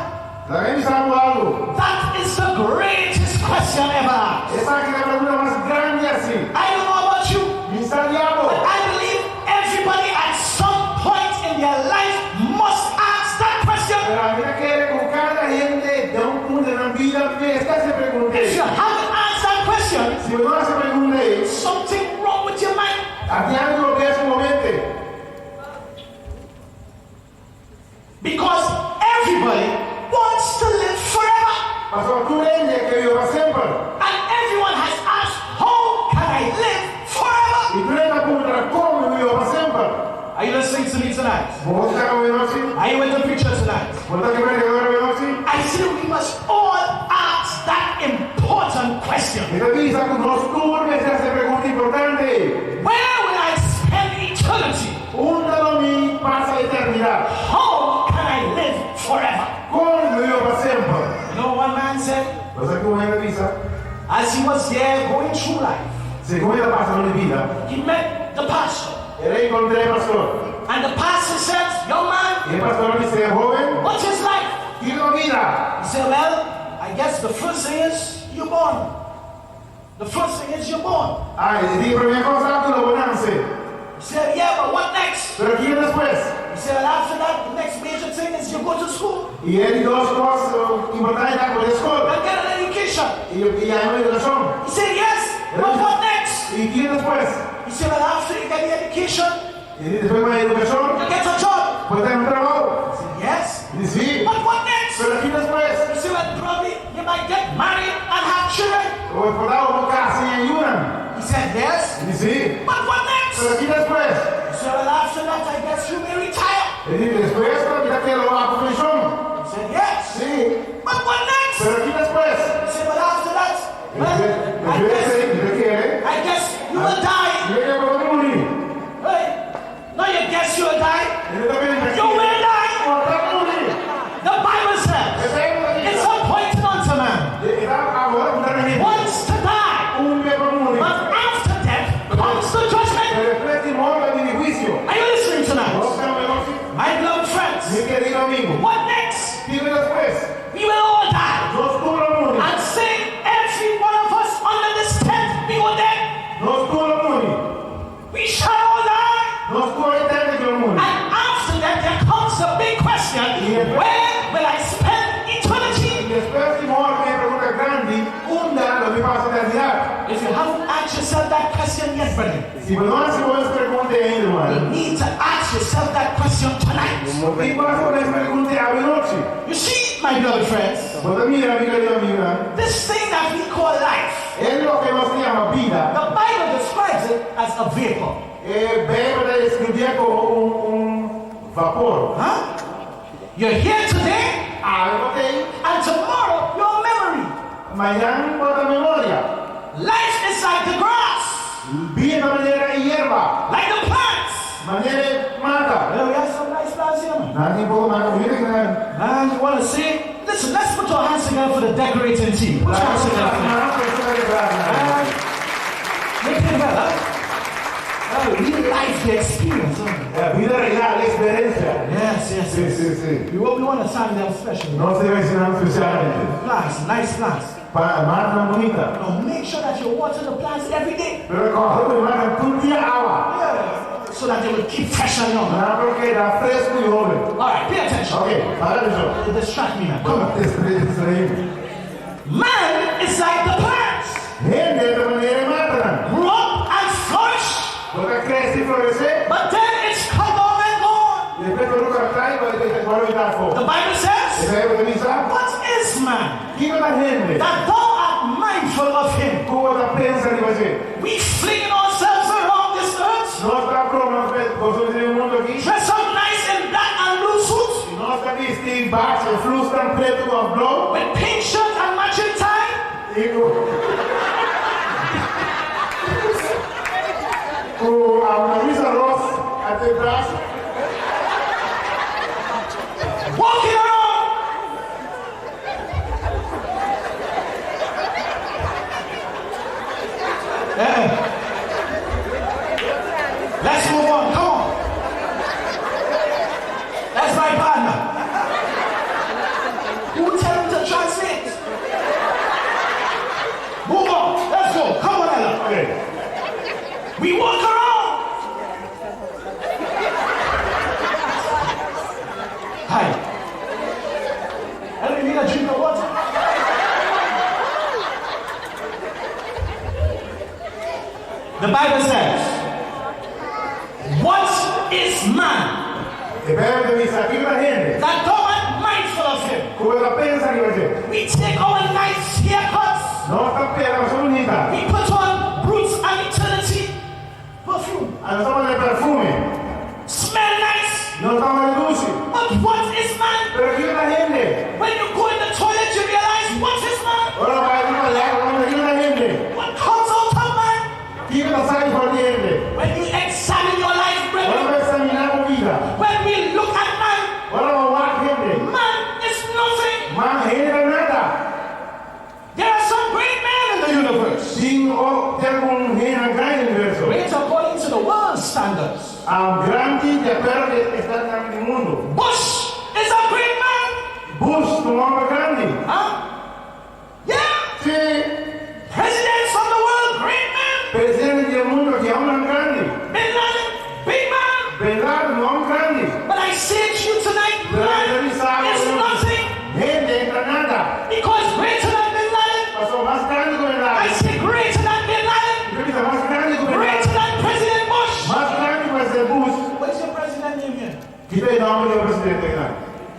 Laga mi bisa bo algu. That is the greatest question ever asked. Esaki ta e pregunta mas grandi hasí. I don't know about you, Mi n' sa di abo. but I believe everybody at some point in their life must ask that question. Pero ami ta kere ku kada hende den un punto den nan bida mester hasi e pregunta If ei. you haven't asked that question, Si bo no hasi e pregunta ei, something wrong with your mind. tin algu robes ku bo mente. Because everybody wants to live forever. Pasobra tur hende ke biba pa semper. And everyone has asked, how can I live forever? I tur hende a puntra kon mi biba pa semper. Are you listening to me tonight? Bo ta ku mi awe nochi? Are you with the preacher tonight? Bo ta ku e predikadó awe nochi? I say we must all ask that important question. Mi ta bisa ku nos tur mester hasi e pregunta importante ei. Where will I spend eternity? Unda lo mi pasa eternidat? How can I live forever? Kon lo mi biba pa semper? You know, one man said, Bo sa ku un hende a bisa? as he was there going through life, Segun el a pasa den bida, he met the pastor. el a enkontrá e pastor. And the pastor said, Young man, I e pastor a bis'é, Hóben, what is life? kiko ta bida? He said, Well, I guess the first thing is you're born. The first thing is you're born. Ah, e di, promé kos ta ku lo bo nase. He said, Yeah, but what next? Pero kiko despues? He said, Well, after that, the next major thing is you go to school I e di dos kos importante ta ku bo bai skol and get an education. i haña un edukashon. He said, Yes, but what next? I kiko despues? He said, Well, after you get the education, E di despues ku bo haña edukashon, you get a job. bo ta haña un trabou. He said, Yes, E di sí, but what next? pero kiko despues? He said, Well, probably you might get married and have children. Por ta bo kasa i haña yunan. He said, Yes, E di sí, but what next? pero kiko despues? He said, Well, after that, I guess you may retire. E di despues mi ta kere lo bo haña penshon. He said, Yes, Sí, but what next? pero kiko despues? He said, Well, after that, well, I Despues guess, mi ta kere, I guess you will die. mi ta kere bo ta muri. Hey, no, you guess you will die. E ta pensa You will die. Bo ta muri. The Bible says it's appointed unto man once to die, Un bia pa muri. but after death comes the judgment. Pero despues di morto ta bini huisio. Are you listening tonight? Bo ta awe nochi? My beloved friends, Mi kerido amigu. what next? Kiko despues? We will all die. Nos tur lo muri. And say every one of us under this tent, we were dead. Nos tur lo muri. We shall all die. Nos tur e tent lo muri. And after that, there comes the big question: Where will I spend eternity? I despues di morto e pregunta grandi, unda lo mi pasa eternidat? If you haven't asked yourself that question yet, brother, Si bo no a hasi bo mes e pregunta ainda, you ruman. need to ask yourself that question tonight. Bo tin ku hasi bo mes e pregunta awe nochi. You see, my beloved friends, Bo ta mira, mi kerido amigunan. this thing that we call life, E loke nos ta yama bida. the Bible describes it as a vapor. E Beibel ta deskribié komo un un vapor. Huh? You're here today, Awe bo t'ei, and tomorrow your memory. mañan bo ta memoria. Life is like the grass, Bida ta manera e yerba, like the plants. manera e mata. Well, we have some nice plants here, man. Nan tin poko mata bunita akinan. Man, you want to see? Listen, let's put our hands together for the decorating team. Put your hands together for them. Man, they did well, huh? Oh, real life, the experience. Huh? E bida real, eksperensia. Yes, Sí, yes. sí, sí. We want to thank them specially. Nos ta gradisí nan spesialmente. Plants, nice plants. Pa matanan bunita. Now make sure that you water the plants every day. Pero kòrda pa duna tur dia awa. Yeah. So that they will keep fresh and young. Nan por keda fresku i hóben. All right, pay attention. Ok, para atenshon. You distract me, man. Come on. Distraí. Man is like the plants. Hende ta manera e matanan. Grow up and flourish, Bo ta krese i floresé. but then it's cut off and gone. I despues bo kòrtá i bo ta afó. The Bible says, E Beibel ta bisa, What is man Kiko ta hende? that thou art mindful of him? Ku bo ta pensa riba dje? We flinging ourselves around this earth, Nos ta broma gosa den e mundu akí. dress up nice in black and blue suits, Nos ta bisti bachi e flusnan pretu òf blou. with pink shirt and matching tie. I ku ku a kamisa ros atras. Walking around. Eh. Let's move on. Come on. That's my partner. Who tell him to translate? Move on. Let's go. Come on, Ella. Okay. We walk around. Hi. Ella, you need a drink of water? The Bible says, What is man E Beibel ta bisa, kiko ta hende? that thou art mindful of him? Ku bo ta pensa riba dje. We take our nice haircuts. Nos ta peina nos bunita. We put on Brut and Eternity perfume. Nos ta pone perfume. Smell nice. Nos ta hole dushi. But what is man? Pero kiko ta hende? When you go in the toilet, you realize what is man? Ora bo bai den toilet, bo ta kiko ta hende? What comes out of man? Kiko ta sali for di hende? When you examine your life, Ora brethren, bo eksaminá bo bida. when we look at man, Ora bo wak hende. man is nothing. Man hende ta nada. There are some great men in the universe. Tin o tin algun hende grandi den universo. Great according to the world's standards. Grandi di akuerdo ku estándarnan di mundu. Bush is a great man. Bush ta un hòmber grandi. Huh? Yeah. Sí. Presidents of the world, great men. Presidente di mundu aki, hòmbernan grandi. Bin Laden, big man. Bin Laden, un hòmber grandi. But I say to you tonight, man is nothing. Hende ta nada. Because greater than Bin Laden, Paso mas grandi ku Bin Laden. I say greater than Bin Laden. Mi ta bisa mas grandi ku Bin Laden. Greater than President Bush. Mas grandi ku Presidente Bush. What is your president name here? Ki ta e nòmber di e presidente aki nan?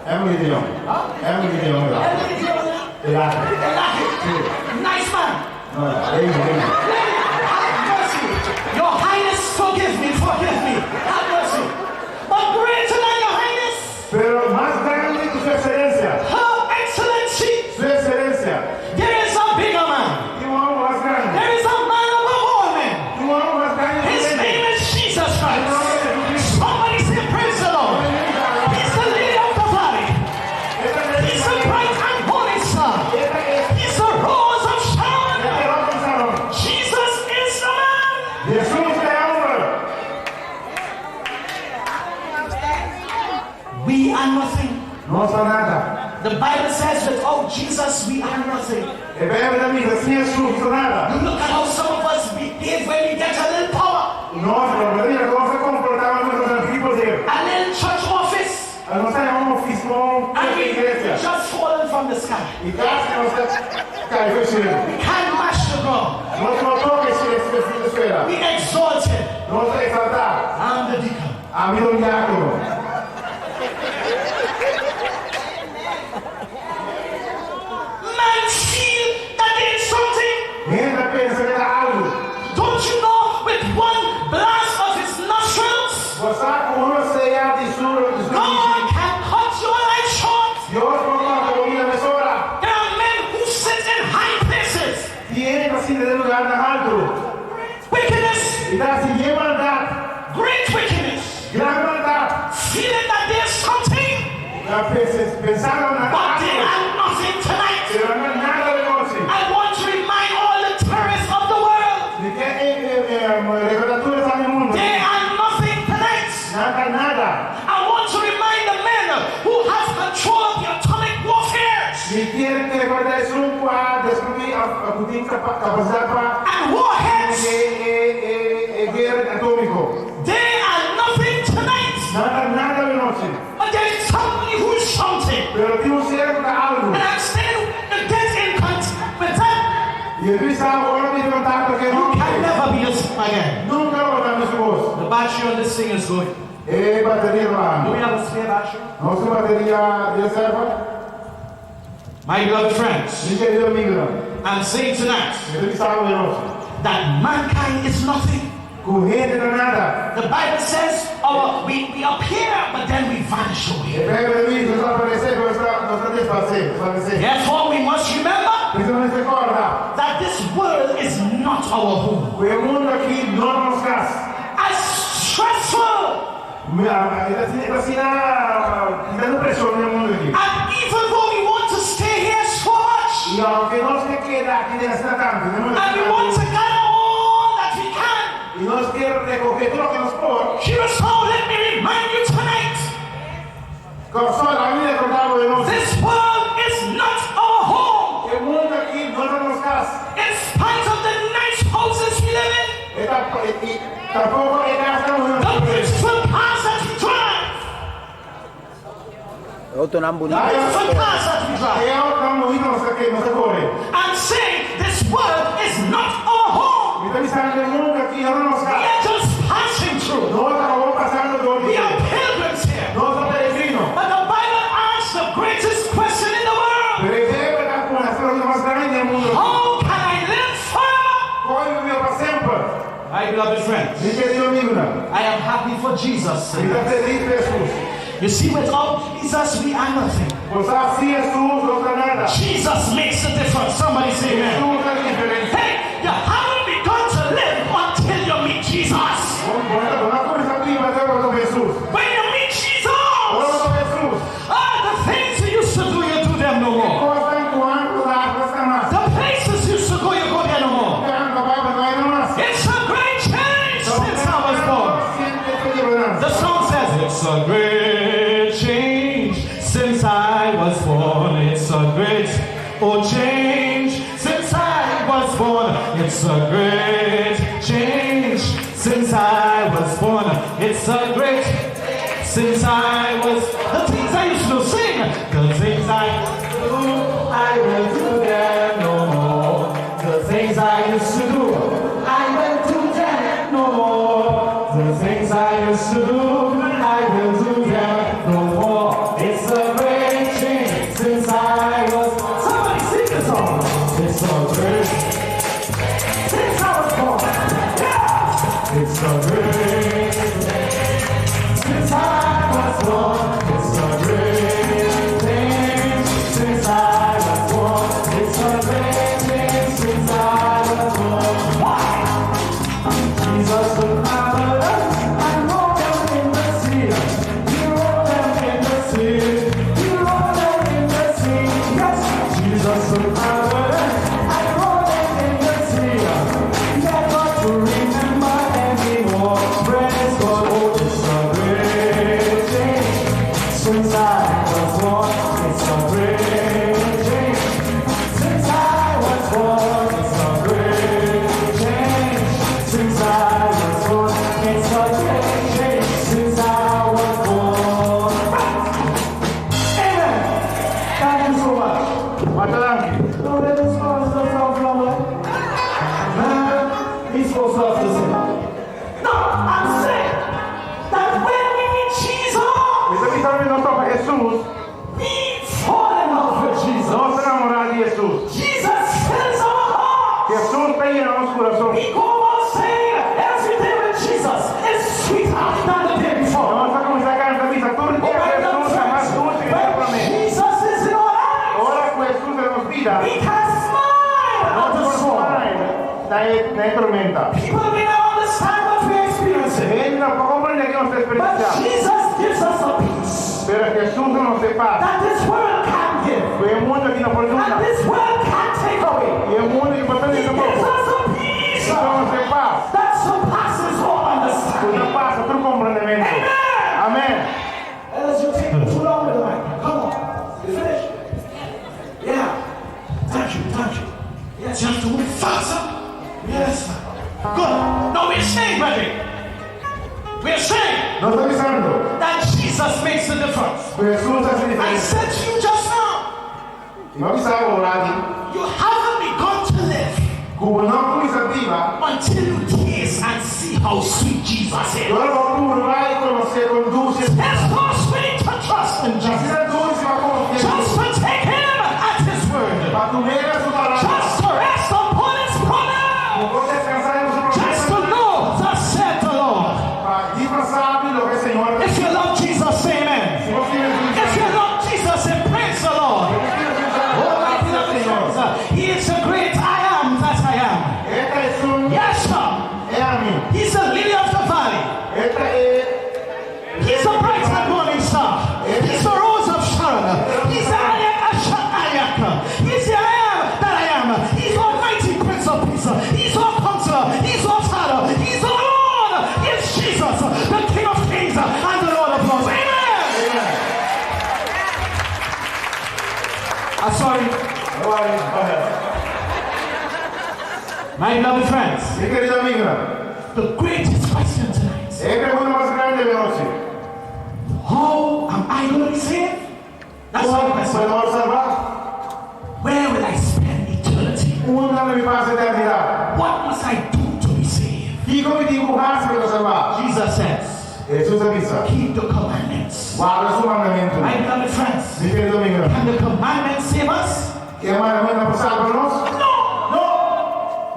Emily de Jong. Emily de Jong. Emily de Jong. Elake. Elake. Nice man. No, Lady, Lady. Lady, have mercy. Your Highness, forgive me, forgive me. Have mercy. But greater than your Highness. Pero mas grandi ku Su Ekselensia. Her Excellency. Su Ekselensia. There is a bigger man. Tin un hòmber mas grandi. There is a man above all men. Tin un hòmber mas grandi ku His hende. name is Jesus Christ. Somebody say praise the Lord. He's the lily of the valley. He's the bright and morning star. He's the rose of Sharon. Jesus is the man. Hesus ta e hòmber. We are nothing. Nos ta nada. The Bible says without Jesus we are nothing. E Beibel ta bisa, sin Hesus nos ta nada. You look at how some of us behave when we get a little power. Nos ta mira kon nos ta komportá ora nos haña un poder. A little church office. Nos haña un ofisio, un And we iglesia. just fallen from the sky. I kasi nos ta kai for di shelu. We can't mash the ground. Nos no por toka e suela. We exalted. Nos ta eksaltá. I'm the deacon. Ami ta un diákono. Man feel that they is something. Hende ta pensa ku e ta algu. Don't you know with one blast of his nostrils. Bo sa ku un rosea di su narishi. God can cut your life short. Dios por kòrta bo bida mesora. There are men who sit in high places. Tin hende ta sinta den lugarnan haltu. Wickedness. I ta hasi yen maldat. Great wickedness. Gran maldat. Feeling that they are something. Ta pensando nan ta But they algu. are nothing tonight. Pero nan ta nada awe nochi. I want to remind all the terrorists of the world. Mi ke rekordá tur esnan di mundu. They are nothing tonight. Nan ta nada. I want to remind the men who have control of the atomic warfare. Mi kier rekordá esun ku a deskubrí òf ku tin kapasidat pa And warheads. e guera atómiko. They are nothing tonight. Nan ta nada awe nochi. But there is somebody who is something. Pero tin un ser ku ta algu. And I'm saying to get in contact with them. I mi sa ora mi kontakto ku e You hòmber. can never be the same again. Nunka lo bo ta mesun kos. The battery on this thing is going. E bateria ta Do we bahando. have a spare battery? Nos tin bateria di reserva? My beloved friends. Mi kerido amigunan. I'm saying tonight. Mi ta bisa awe nochi. That mankind is nothing. Ku hende ta nada. The Bible says our we we appear but then we vanish away. E Beibel ta bisa, nos ta aparesé, pero nos ta desparsé, desvanesé. Therefore we must remember. P'esei nos mester kòrda. That this world is not our home. Ku e mundu akí no ta nos kas. As stressful. E ta asina, e ta preshon den e mundu akí. And even though we want to stay here so much. I ounke nos ke keda aki den asina tantu, den mundu And we want akí. to gather all I nos ke rekohé tur loke nos por. Curaçao, let me remind you tonight. Kòrsou, laga mi rekordá bo e nochi. This world is not our home. E mundu akí no ta nos kas. In spite of the nice houses we live in. E ta, i tampoko e kasnan ku nos The ta biba. beautiful cars that we drive. E outonan bunita. The beautiful cars that we drive. E outonan bunita nos ta nos ta kore. I'm saying this world is not our home. Mi ta bisando e mundu akí no ta nos We kas. are just passing through. Nos ta awor pasando dor di We dje. are pilgrims here. Nos ta peregrino. But the Bible asks the greatest question in the world. Pero e Beibel ta pone e pregunta mas grandi den e mundu akí. How can I live forever? Kon mi por biba pa semper? My beloved friends. Mi kerido amigunan. I am happy for Jesus. Mi ta felis pa Hesus. You see, without Jesus we are nothing. Bo sa, sin Hesus nos ta nada. Jesus makes the difference. Somebody say amen. Hesus ta e diferensia. Hey, you haven't begun to live until you meet Jesus. Bo no a kuminsá biba te ora bo topa Hesus. When you meet Jesus, Ora bo topa Hesus. ah, the things you used to do, you do them no E more. kosnan ku antes bo ta hasi, bo ta mas. The places you used to go, you go there no more. Te antes bo bai, bo no bai no mas. It's a great change since I was born. The song says, It's a great change since I was born. It's a great oh change since I was born. It's a great change since I was born. It's a great since I was the things I used to sing, the things I do, I will do them no more. The things I used to do, I will do them no more. The things I used to do, I will do them no more. It's a great change since I was. Somebody sing the song. It's a great since I was born. Yeah! It's a great since I was born. It's a great change since I was born. It's a great change since I was born. Why? Jesus took my burdens and rolled them in the sea. He rolled them in the sea. He rolled them in the sea. Yes, Jesus took my burdens and rolled them in the sea. Never to remember anymore. Praise God, oh, it's a great change since I was born. It's a great change since I was born. It's a great change since I was born. It's a great change since I was born. Amen. Thank you so much. Masha danki. No, let us go and start from Man, he's so soft to sing. No, I'm saying that when we meet Jesus, Mi ta bisa ora nos topa Hesus, we fall in love with Jesus. nos ta namorá di Hesus. Jesus fills our hearts. Hesus ta yena nos kurason. We go on saying every day with Jesus is sweeter than the day before. Nos ta kuminsá kanta bisa tur Oh dia my Hesus ta mas God, dulce ku dia when promé. Jesus is in our lives, Ora ku Hesus den nos bida, we can smile at nos the por storm. smile na e na e tormenta. People may not understand what we're experiencing, Hende no por komprendé ke nos ta but eksperensiá, Jesus gives us a peace pero Hesus ta nos e pas that this world can't give, ku e mundu aki no por and duna, this world can't take away. i e mundu aki por He tene gives tampoko. us a peace E ta nos e pas that surpasses all ku ta understanding. pasa tur komprendementu. Amen. Amèn. Elders, you take too long with the mic. Come on. You finished? Yeah. Thank you, thank you. Yes, you have to move faster. Yes. Good. Now we're saying, brethren. We're saying Nos ta bisando that Jesus makes the difference. ku Hesus ta hasi I diferensia. said to you just now, I mi a bisa bo awor aki you haven't begun to live ku bo no a kuminsá biba until you taste and see how sweet Jesus is. te ora bo purba i konosé kon dulce Hesus It's so sweet to trust in Jesus. Asina dulce pa konfia den Just Hesus. to take him at his word. Pa tum'é na su palabra. Just to rest upon his promise. Pa por deskansá den su Just to promesa. know, thus said the Lord. Pa di pa sabi loke Señor ta If you love Jesus, say amen. Si bo stima Hesus, If you love Jesus, say praise the Lord. Si bo stima Hesus, Oh, my alabá beloved Señor. friends, He is the great I am that I am. E ta esun Yes, sir. E ami. He's the lily of the valley. E ta My beloved friends, Mi kerido amigunan, the greatest question tonight: e pregunta mas grandi di anochi, How am I going to be saved? That's my Kon question. mi por salbá? Where will I spend eternity? Unda lo mi pasa eternidat? What must I do to be saved? Kiko mi tin ku hasi pa ta salbá? Jesus says, Hesus a bisa, keep the commandments. Warda su mandamentunan. My beloved friends, Mi kerido amigunan, can the commandments save us? e mandamentunan por salba nos? No! No!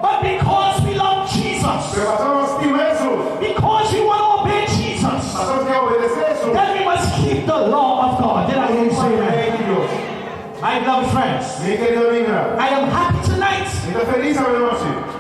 But because we love Jesus, Pero pasobra nos stima Hesus, because we want to obey Jesus, pasobra nos ke obedesé Hesus, then we must keep the law of God. Did I hear you say warda that? lei di Dios. My beloved friends, Mi kerido amigunan, I am happy tonight mi ta felis awe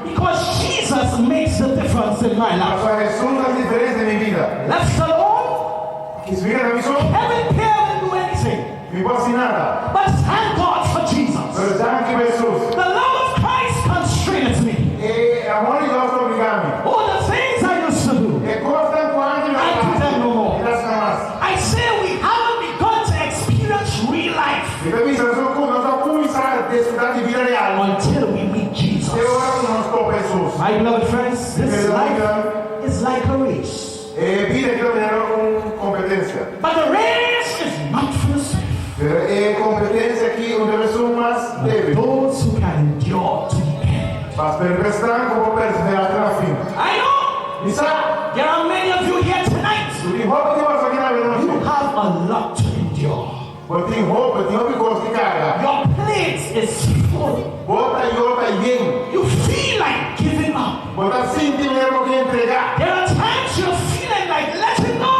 because Jesus makes the difference in my life. Pasobra Hesus ta hasi diferensia den mi bida. Left alone, Si mi keda mi so, Kevin Pierre will do anything. mi por hasi nada. But thank God for Jesus. Pero danki pa Hesus. The love of Christ constrains me. E amor di Dios ta obligá mi. All the things I used to do, E kosnan ku antes mi I do them no more. Mi ta hasi nan mas. I say we haven't begun to experience real life Mi ta bisa nos no a kuminsá disfrutá di bida real until we meet Jesus. te ora ku nos topa Hesus. My beloved friends, this life is like a race. E bida aki ta manera un kompetensia. But the race is not for the swift, Pero e kompetensia aki no ta pa esun mas débil. those who can endure to the end. Mas pa esnan ku por perseverá te na fin. I know Mi sa there are many of you here tonight. ku tin hopi di boso aki na You anochi. have a lot to endure. Bo tin hopi, tin hopi kos di karga. Your plate is full. Bo tayo ta yen. You feel like giving up. Bo ta sinti manera bo ke entregá. There are times you're feeling like letting go.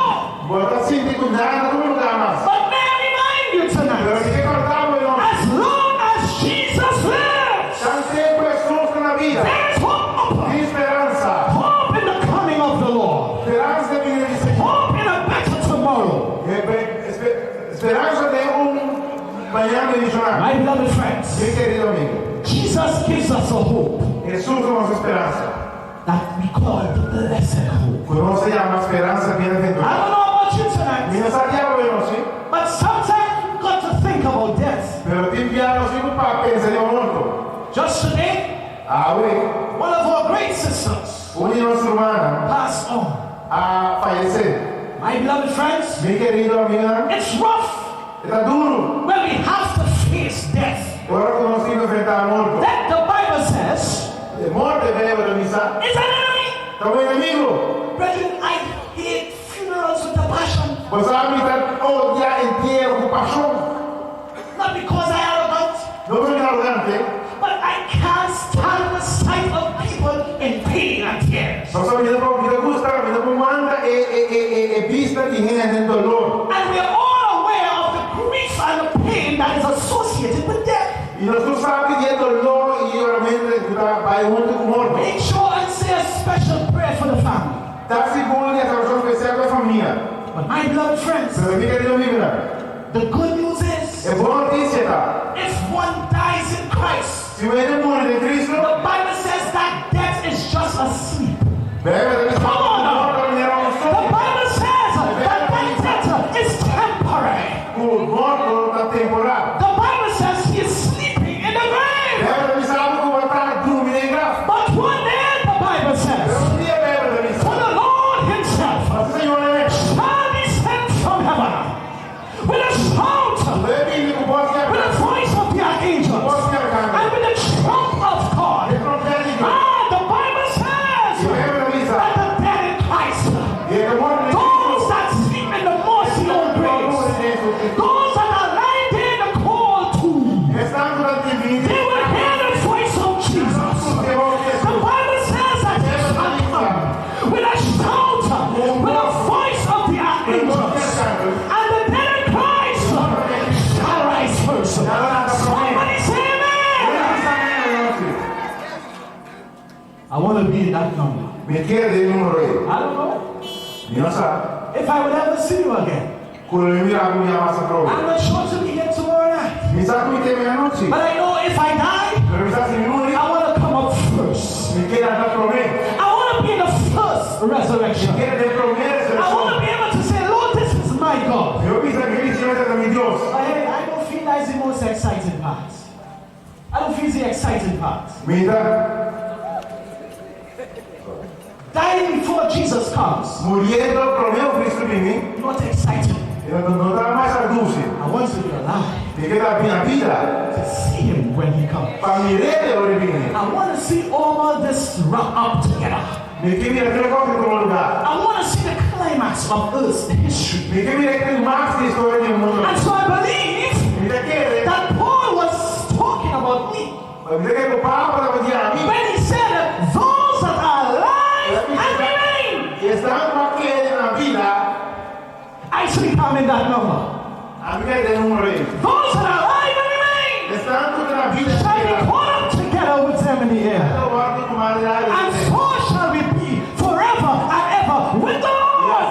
Bo ta sinti ku nada ta tuma lugá mas. But may I remind you Pero tonight, mi ke kòrda bo anochi. as long as Jesus lives, Tan tempu Hesus ta na bida, there is hope. tin speransa. Hope in the coming of the Lord. Speransa den binida di Señor. Hope in a better tomorrow. Speransa den un mañana bendishoná. My beloved friends, Mi kerido amigu, Jesus gives us a hope Hesus ta nos speransa, that we call the blessed hope. ku nos ta yama speransa I bienaventurá. don't know about you tonight, Mi no sa ki abo anochi, but sometimes you've got to think about death. pero tin bia nos tin ku pa pensa den morto. Just today, Awe, one of our great sisters un di nos rumannan passed on. a fayesé. My beloved friends, Mi kerido amigunan, it's rough e ta duru when we have to face death. ora ku nos tin ku enfrentá morto. That the Bible says E morto, Beibel ta bisa, is an enemy. ta un enemigu. Brethren, I hate funerals with a passion. Bo sa mi ta odia entiero ku pashon. Not because I arrogant, No pasobra mi ta arogante, but I can't stand the sight of people in pain and tears. pasobra mi no por, mi no gusta, mi no por wanta e, e, e, e, e bista di hende den dolor. And we are all aware of the grief and the pain that is associated with death. I nos tur sabi di e dolor i yoramentu ku ta bai huntu ku morto. Make sure and say a special prayer for the family. Ta sigur di hasi orashon spesial pa e famia. But my beloved friends, Pero mi kerido amigunan, the good news is, e bon notisia ta, if one dies in Christ, si un hende muri den Cristo, the Bible says that death is just a sleep. Beibel ta bisa ku morto ta manera un The soño. Bible says that that death is temporary. Ku morto ta temporal. The Bible says he is sleeping in the grave. Beibel ta bisa ku bo ta drumi den graf. But one day, the Bible says, Pero un dia Beibel ta bisa, for the Lord himself Pasobra Señor mes shall descend from heaven with a shout, lo e bini ku bos di with the voice of the archangels, bos di arkangel, and with the trump of God. e trompèt di Dios. Ah, the Bible says I Beibel ta bisa, that the dead in Christ, i e ku muri den those Cristo, that sleep in the mossy old graves, those that are lying there in the cold tomb, Esnan ku ta drumi they will hear the voice of Jesus. The Bible says that he shall come with a shout, with the voice of the archangels, and the dead in Christ shall rise first. Somebody say amen. I want to be in that number. Mi kier den e número ei. I don't know Mi no sa if I will ever see you again. ku lo mi mira bo mas atrobe. I'm not sure to be here tomorrow night. Mi sa ku mi t'ei mañan anochi. But I know if I die, Pero mi sa si mi muri, I want to come up first. mi kier lanta promé. I want to be in the first resurrection. Mi kier den promé I want resurekshon. to be able to say, Lord, this is my God. Mi por bisa, Mi Señor, esaki ta mi Dios. But hey, I don't feel that's the most exciting part. I don't feel the exciting part. Mi ta. before Jesus comes. Muriendo promé ku Kristu bini, Not excited. e no ta mas dushi. I want to be alive Mi ke ta na bida to see him when he comes. pa mir'é ora e bini. I want to see all this wrap up together. Mi ke mira tur kos tuma lugá. I want to see the climax of Earth's history. Mi ke mira climax di historia di mundu. And so I believe Mi ta kere, that Paul was talking about me mi ta kere ku Pablo tabata papia di ami. when he said, Those that are alive and remain. Esnan ku a keda na bida, I think I'm in that number. Ami ta den e número ei. Those that are alive and remain Esnan ku ta na bida, shall be caught up together with them in the air. And so shall we be forever and ever with the Lord.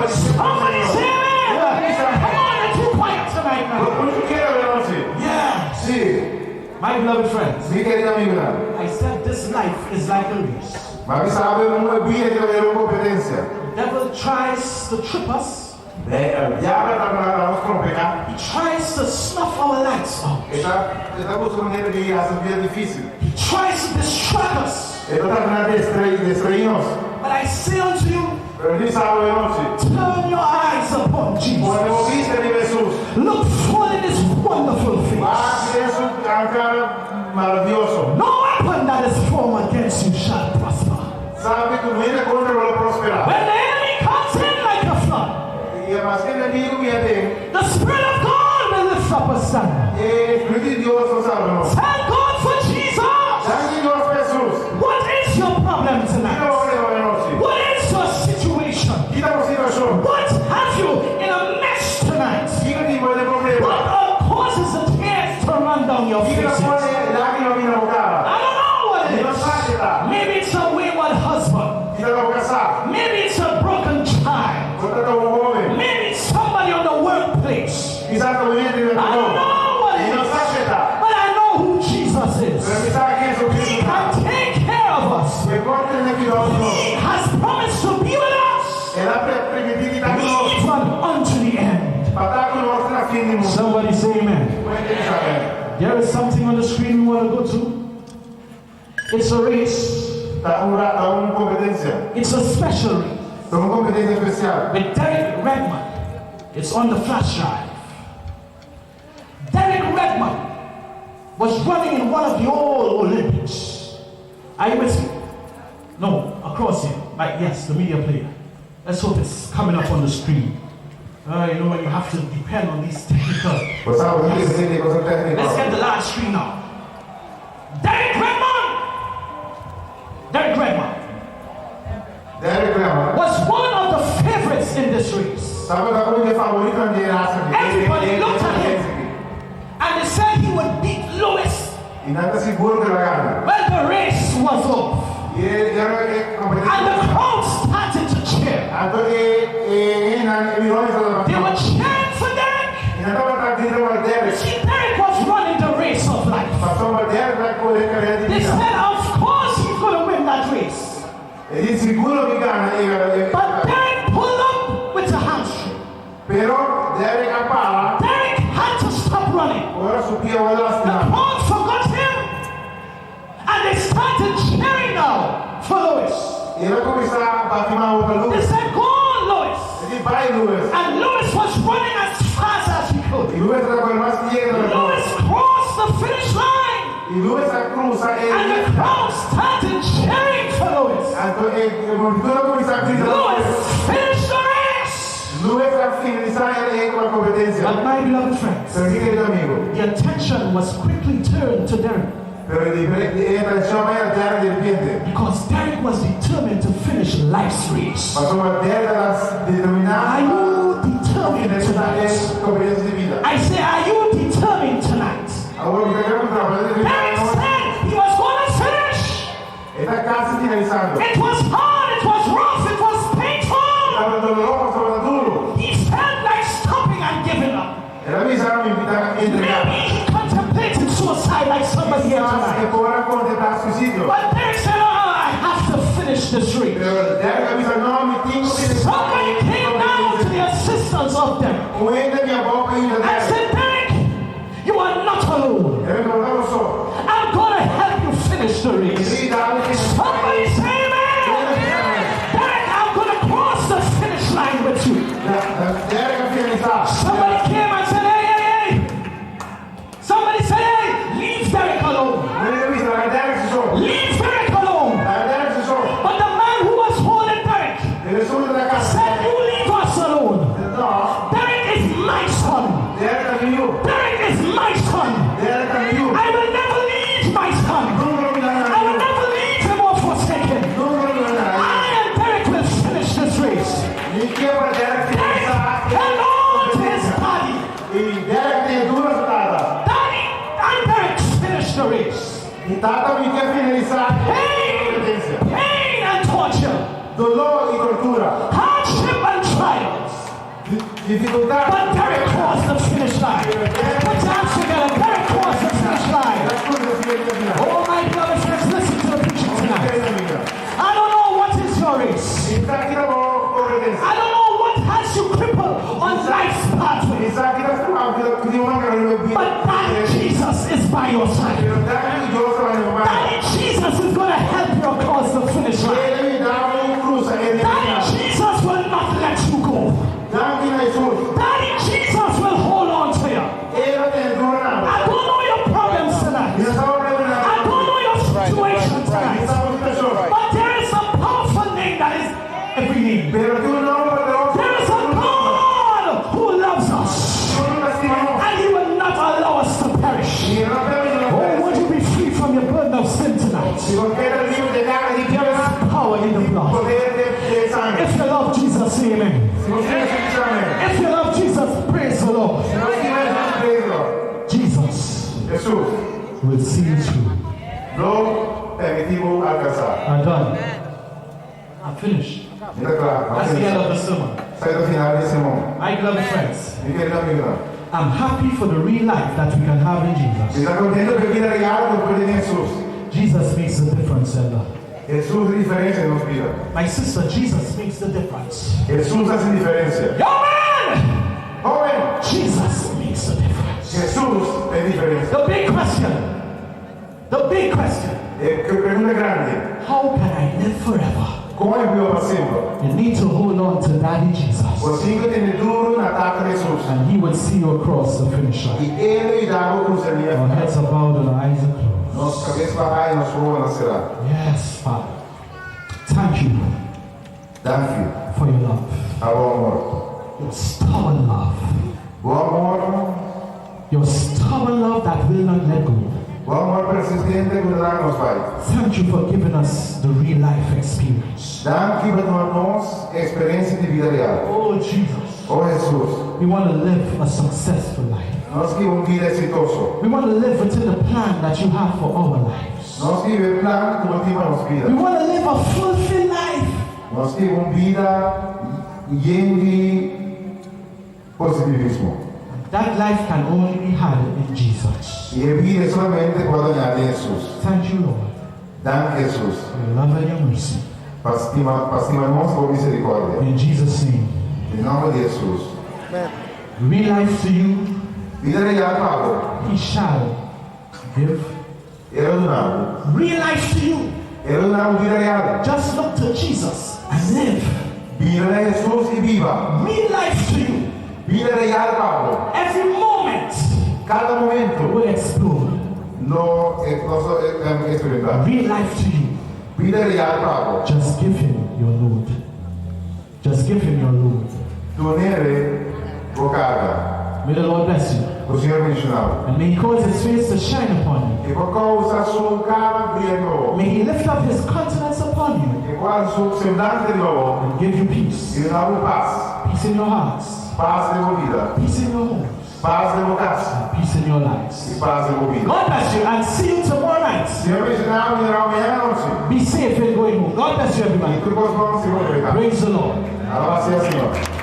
Somebody say amen. Come on, you're too quiet tonight, man. Yes. Si, My beloved friends, mi kerido amigunan. I said this life is like a race. Mi a bisa e bida ta manera un kompetensia. The devil tries to trip us. Diabel ta laga nos trompeká. He tries to snuff our lights out. E ta, e ta buska manera di hasi bida difísil. He tries to distract us. E ta trata di distraí nos. But I say unto you, Pero mi ta bisa bo anochi. turn your eyes upon Pone Jesus. bista riba Hesus. Look full in his wonderful face. Wak den su kara maravioso. No weapon that is formed against you shall prosper. Sabe ku ningun kontra bo lo prosperá. When the enemy comes in like a flood, I maske enemigu bin aden, the Spirit of God will lift up a standard. e Spiritu di Dios lo salba nos. Thank God for Jesus. Danki Dios pa Hesus. What is your problem Kiko tonight? ta bo problema anochi? What is your situation? Kiko ta bo situashon? What have you in a mess tonight? Kiko tin bo den problema? What causes the tears to run down your Kiko faces? pone lágrima bin na bo kara? I don't know what it Mi no is. sa kiko ta. Maybe it's a wayward husband. Kisas ta bo kasá. Maybe it's a broken child. Por ta un hóben. Maybe it's somebody on the workplace. Kisas ta un hende na I don't trabou. know what Mi it no is. sa kiko ta. But I know who Jesus Pero is. mi sa ken He Hesukristu ta. can take care of us. E por tene kuidou di nos. He has promised to be with us El a primintí di ta ku nos. even unto the end. Pa ta ku nos te na fin di mundu. Somebody say amen. Un hende bisa amèn. There is something on the screen we want to go to. It's a race. Ta un ta un kompetensia. It's a special race Ta un kompetensia spesial. with Derek Redmond. It's on the flash drive. Derek Redmond was running in one of the old Olympics. Are you with me? No, across here. Like, yes, the media player. Let's hope it's coming up on the screen. You know, when you have to depend on these technical. Bo sa, bo tin ku kos tékniko. Let's get the large screen now. Derek Redmond! Derek Redmond Derek Redmond. was one of the favorites in this race. Tabata un di e favoritonan den e ras aki. Everybody looked at him. And they said he would beat Lewis I nan ta sigur ku e lo gana. when the race was off. I e kompetensia. And the crowd started to cheer. Anto e e nan e mirones tabata. They were cheering for Derek. I nan tabata grita pa Derek. See, Derek was running the race of life. Pasobra Derek a kore karera di They bida. said, of course he's going to win that race. E di sigur e lo gana e e. But Derek pulled up with a hamstring. Pero Derek a para. Derek had to stop running. Ora su pia a The lastimá. crowd forgot him. And they started cheering now for Lewis. I nan a kuminsá bati man pa They Lewis. said, go on, Lewis. E di bai Lewis. And Lewis was running as fast as he could. I Lewis tabata kore mas lihé. Lewis crossed the finish line. I Lewis a krusa e. And the crowd started cheering for Lewis. Anto e multitut a kuminsá grita. Lewis finished the race. Lewis a finalisá e kompetensia. But my beloved friends, Pero mi kerido amigu? the attention was quickly turned to Derek Pero e atenshon a bai Derek di repente. because Derek was determined to finish life's race. Pasobra Derek tabata determiná Are you determined finalisá tonight? e kompetensia di bida. I say, are you determined tonight? Awor mi ta puntra, Derek said he was going to finish. E ta kasi finalisando. It was hard, it was rough, it was painful. Tabata doloroso, tabata duru. He felt like stopping and giving up. El a bisa mi ta entregá. Maybe he contemplated suicide like somebody here Kisas tonight. e por a kontemplá suisidio. But Derek said, oh, I have to finish this race. Pero Derek a bisa no, mi tin ku finalisá. Somebody came down to the assistance of Derek Un hende a bin abou pa yuda and Derek. said, Derek, you are not alone. El a bisa bo no ta bo so. I'm going to help you finish the race. Mi ta yuda bo finalisá. Somebody say amen. finalisá e Pain, kompetensia. pain and torture, Doló i tortura, hardship and trials. Difikultat. But Derek crossed the finish line. Put your hands together. Derek crossed the finish line. Oh, my beloved friends, listen to the preaching tonight. I don't know what is your race. I don't know what has you crippled on life's pathway. But Daddy Jesus is by your side. Daddy Jesus is going to help you across the finish line. Daddy Jesus will not let you go. Daddy Jesus will hold on to you. I don't know your problems tonight. I don't know your situation tonight. But there is a powerful name that is every name. Pero tin un nòmber poderoso. There is a God who loves us. And he will not allow us to perish. I no ta permití Oh, would you be free from your burden of sin tonight? Si bo ke ta liber di karga di There is power in the blood. poder den sanger. If you love Jesus, say amen. Si bo stima Hesus, bisa amèn. If you love Jesus, praise the Lord. Si bo stima Hesus, praise the Lord. Jesus Hesus will see you through. lo permití bo alkansá. I'm done. I'm finished. Mi ta kla. That's the end of the sermon. Esaki ta final di sermon. My beloved friends, Mi kerido amigunan. I'm happy for the real life that we can have in Jesus. Mi ta kontentu pa e bida real ku por tin den Hesus. Jesus makes the difference, Elder. Hesus ta hasi diferensia den nos bida. My sister, Jesus makes the difference. Hesus ta hasi diferensia. Young man! Hóben, Jesus makes the difference. Hesus ta hasi diferensia. The big question, the big question, E pregunta grandi, how can I live forever? kon mi por biba pa semper? You need to hold on to Daddy Jesus, Bo tin ku tene duru na Tata Hesus. and He will see you across the finish line. I E lo yuda bo krusa liña Our final. heads are bowed and our eyes are closed. Nos kabes bahá i nos wowonan será. Yes, Father. Thank you Danki for your love, pa bo amor. your stubborn love, Bo amor, your stubborn love that will not let go. bo amor persistente ku no ta laga nos bai. Thank you for giving us the real life experience. Danki pa duna nos eksperensia di bida real. Oh, Jesus. Oh Hesus, We want to live a successful life. nos ke un bida eksitoso. We want to live within the plan that you have for our lives. Nos ke biba e plan ku bo tin pa nos We bida. want to live a fulfilled life. Nos ke un bida yen di positivismo. That life can only be had in Jesus. I e bida solamente por haña den Hesus. Thank you, Lord, Danki Hesus for your love and your mercy. pa stima, pa stima nos ku miserikòrdia. In Jesus' name. Den nòmber di Hesus. Real life to you, Bida real pa bo. he shall give. E lo duna bo. Real life to you. E lo duna bo bida real. Just look to Jesus and live. Bira na Hesus i biba. Real life to you. Bida real pa bo. Every moment Kada momento will explode. lo eksperimentá. Real life to you. Bida real pa bo. Just give him your load. Just give him your load. Dun'é bo karga. May the Lord bless you. Ku Señor bendishoná bo. And may he cause his face to shine upon you. I ku e kousa su kara bria riba bo. May he lift up his countenance upon you I ku e alsa su semblante riba bo. and give you peace. I duna bo pas. Peace in your hearts. Pas den bo bida. Peace in your homes. Pas den bo kas. And peace in your I lives. pas den bo bida. God bless you and see you tomorrow night. Señor bendishoná bo i mira mañan anochi. Be safe in going home. God bless you, I everybody. tur kos bon si bo Praise the Lord. Alabá sea Señor.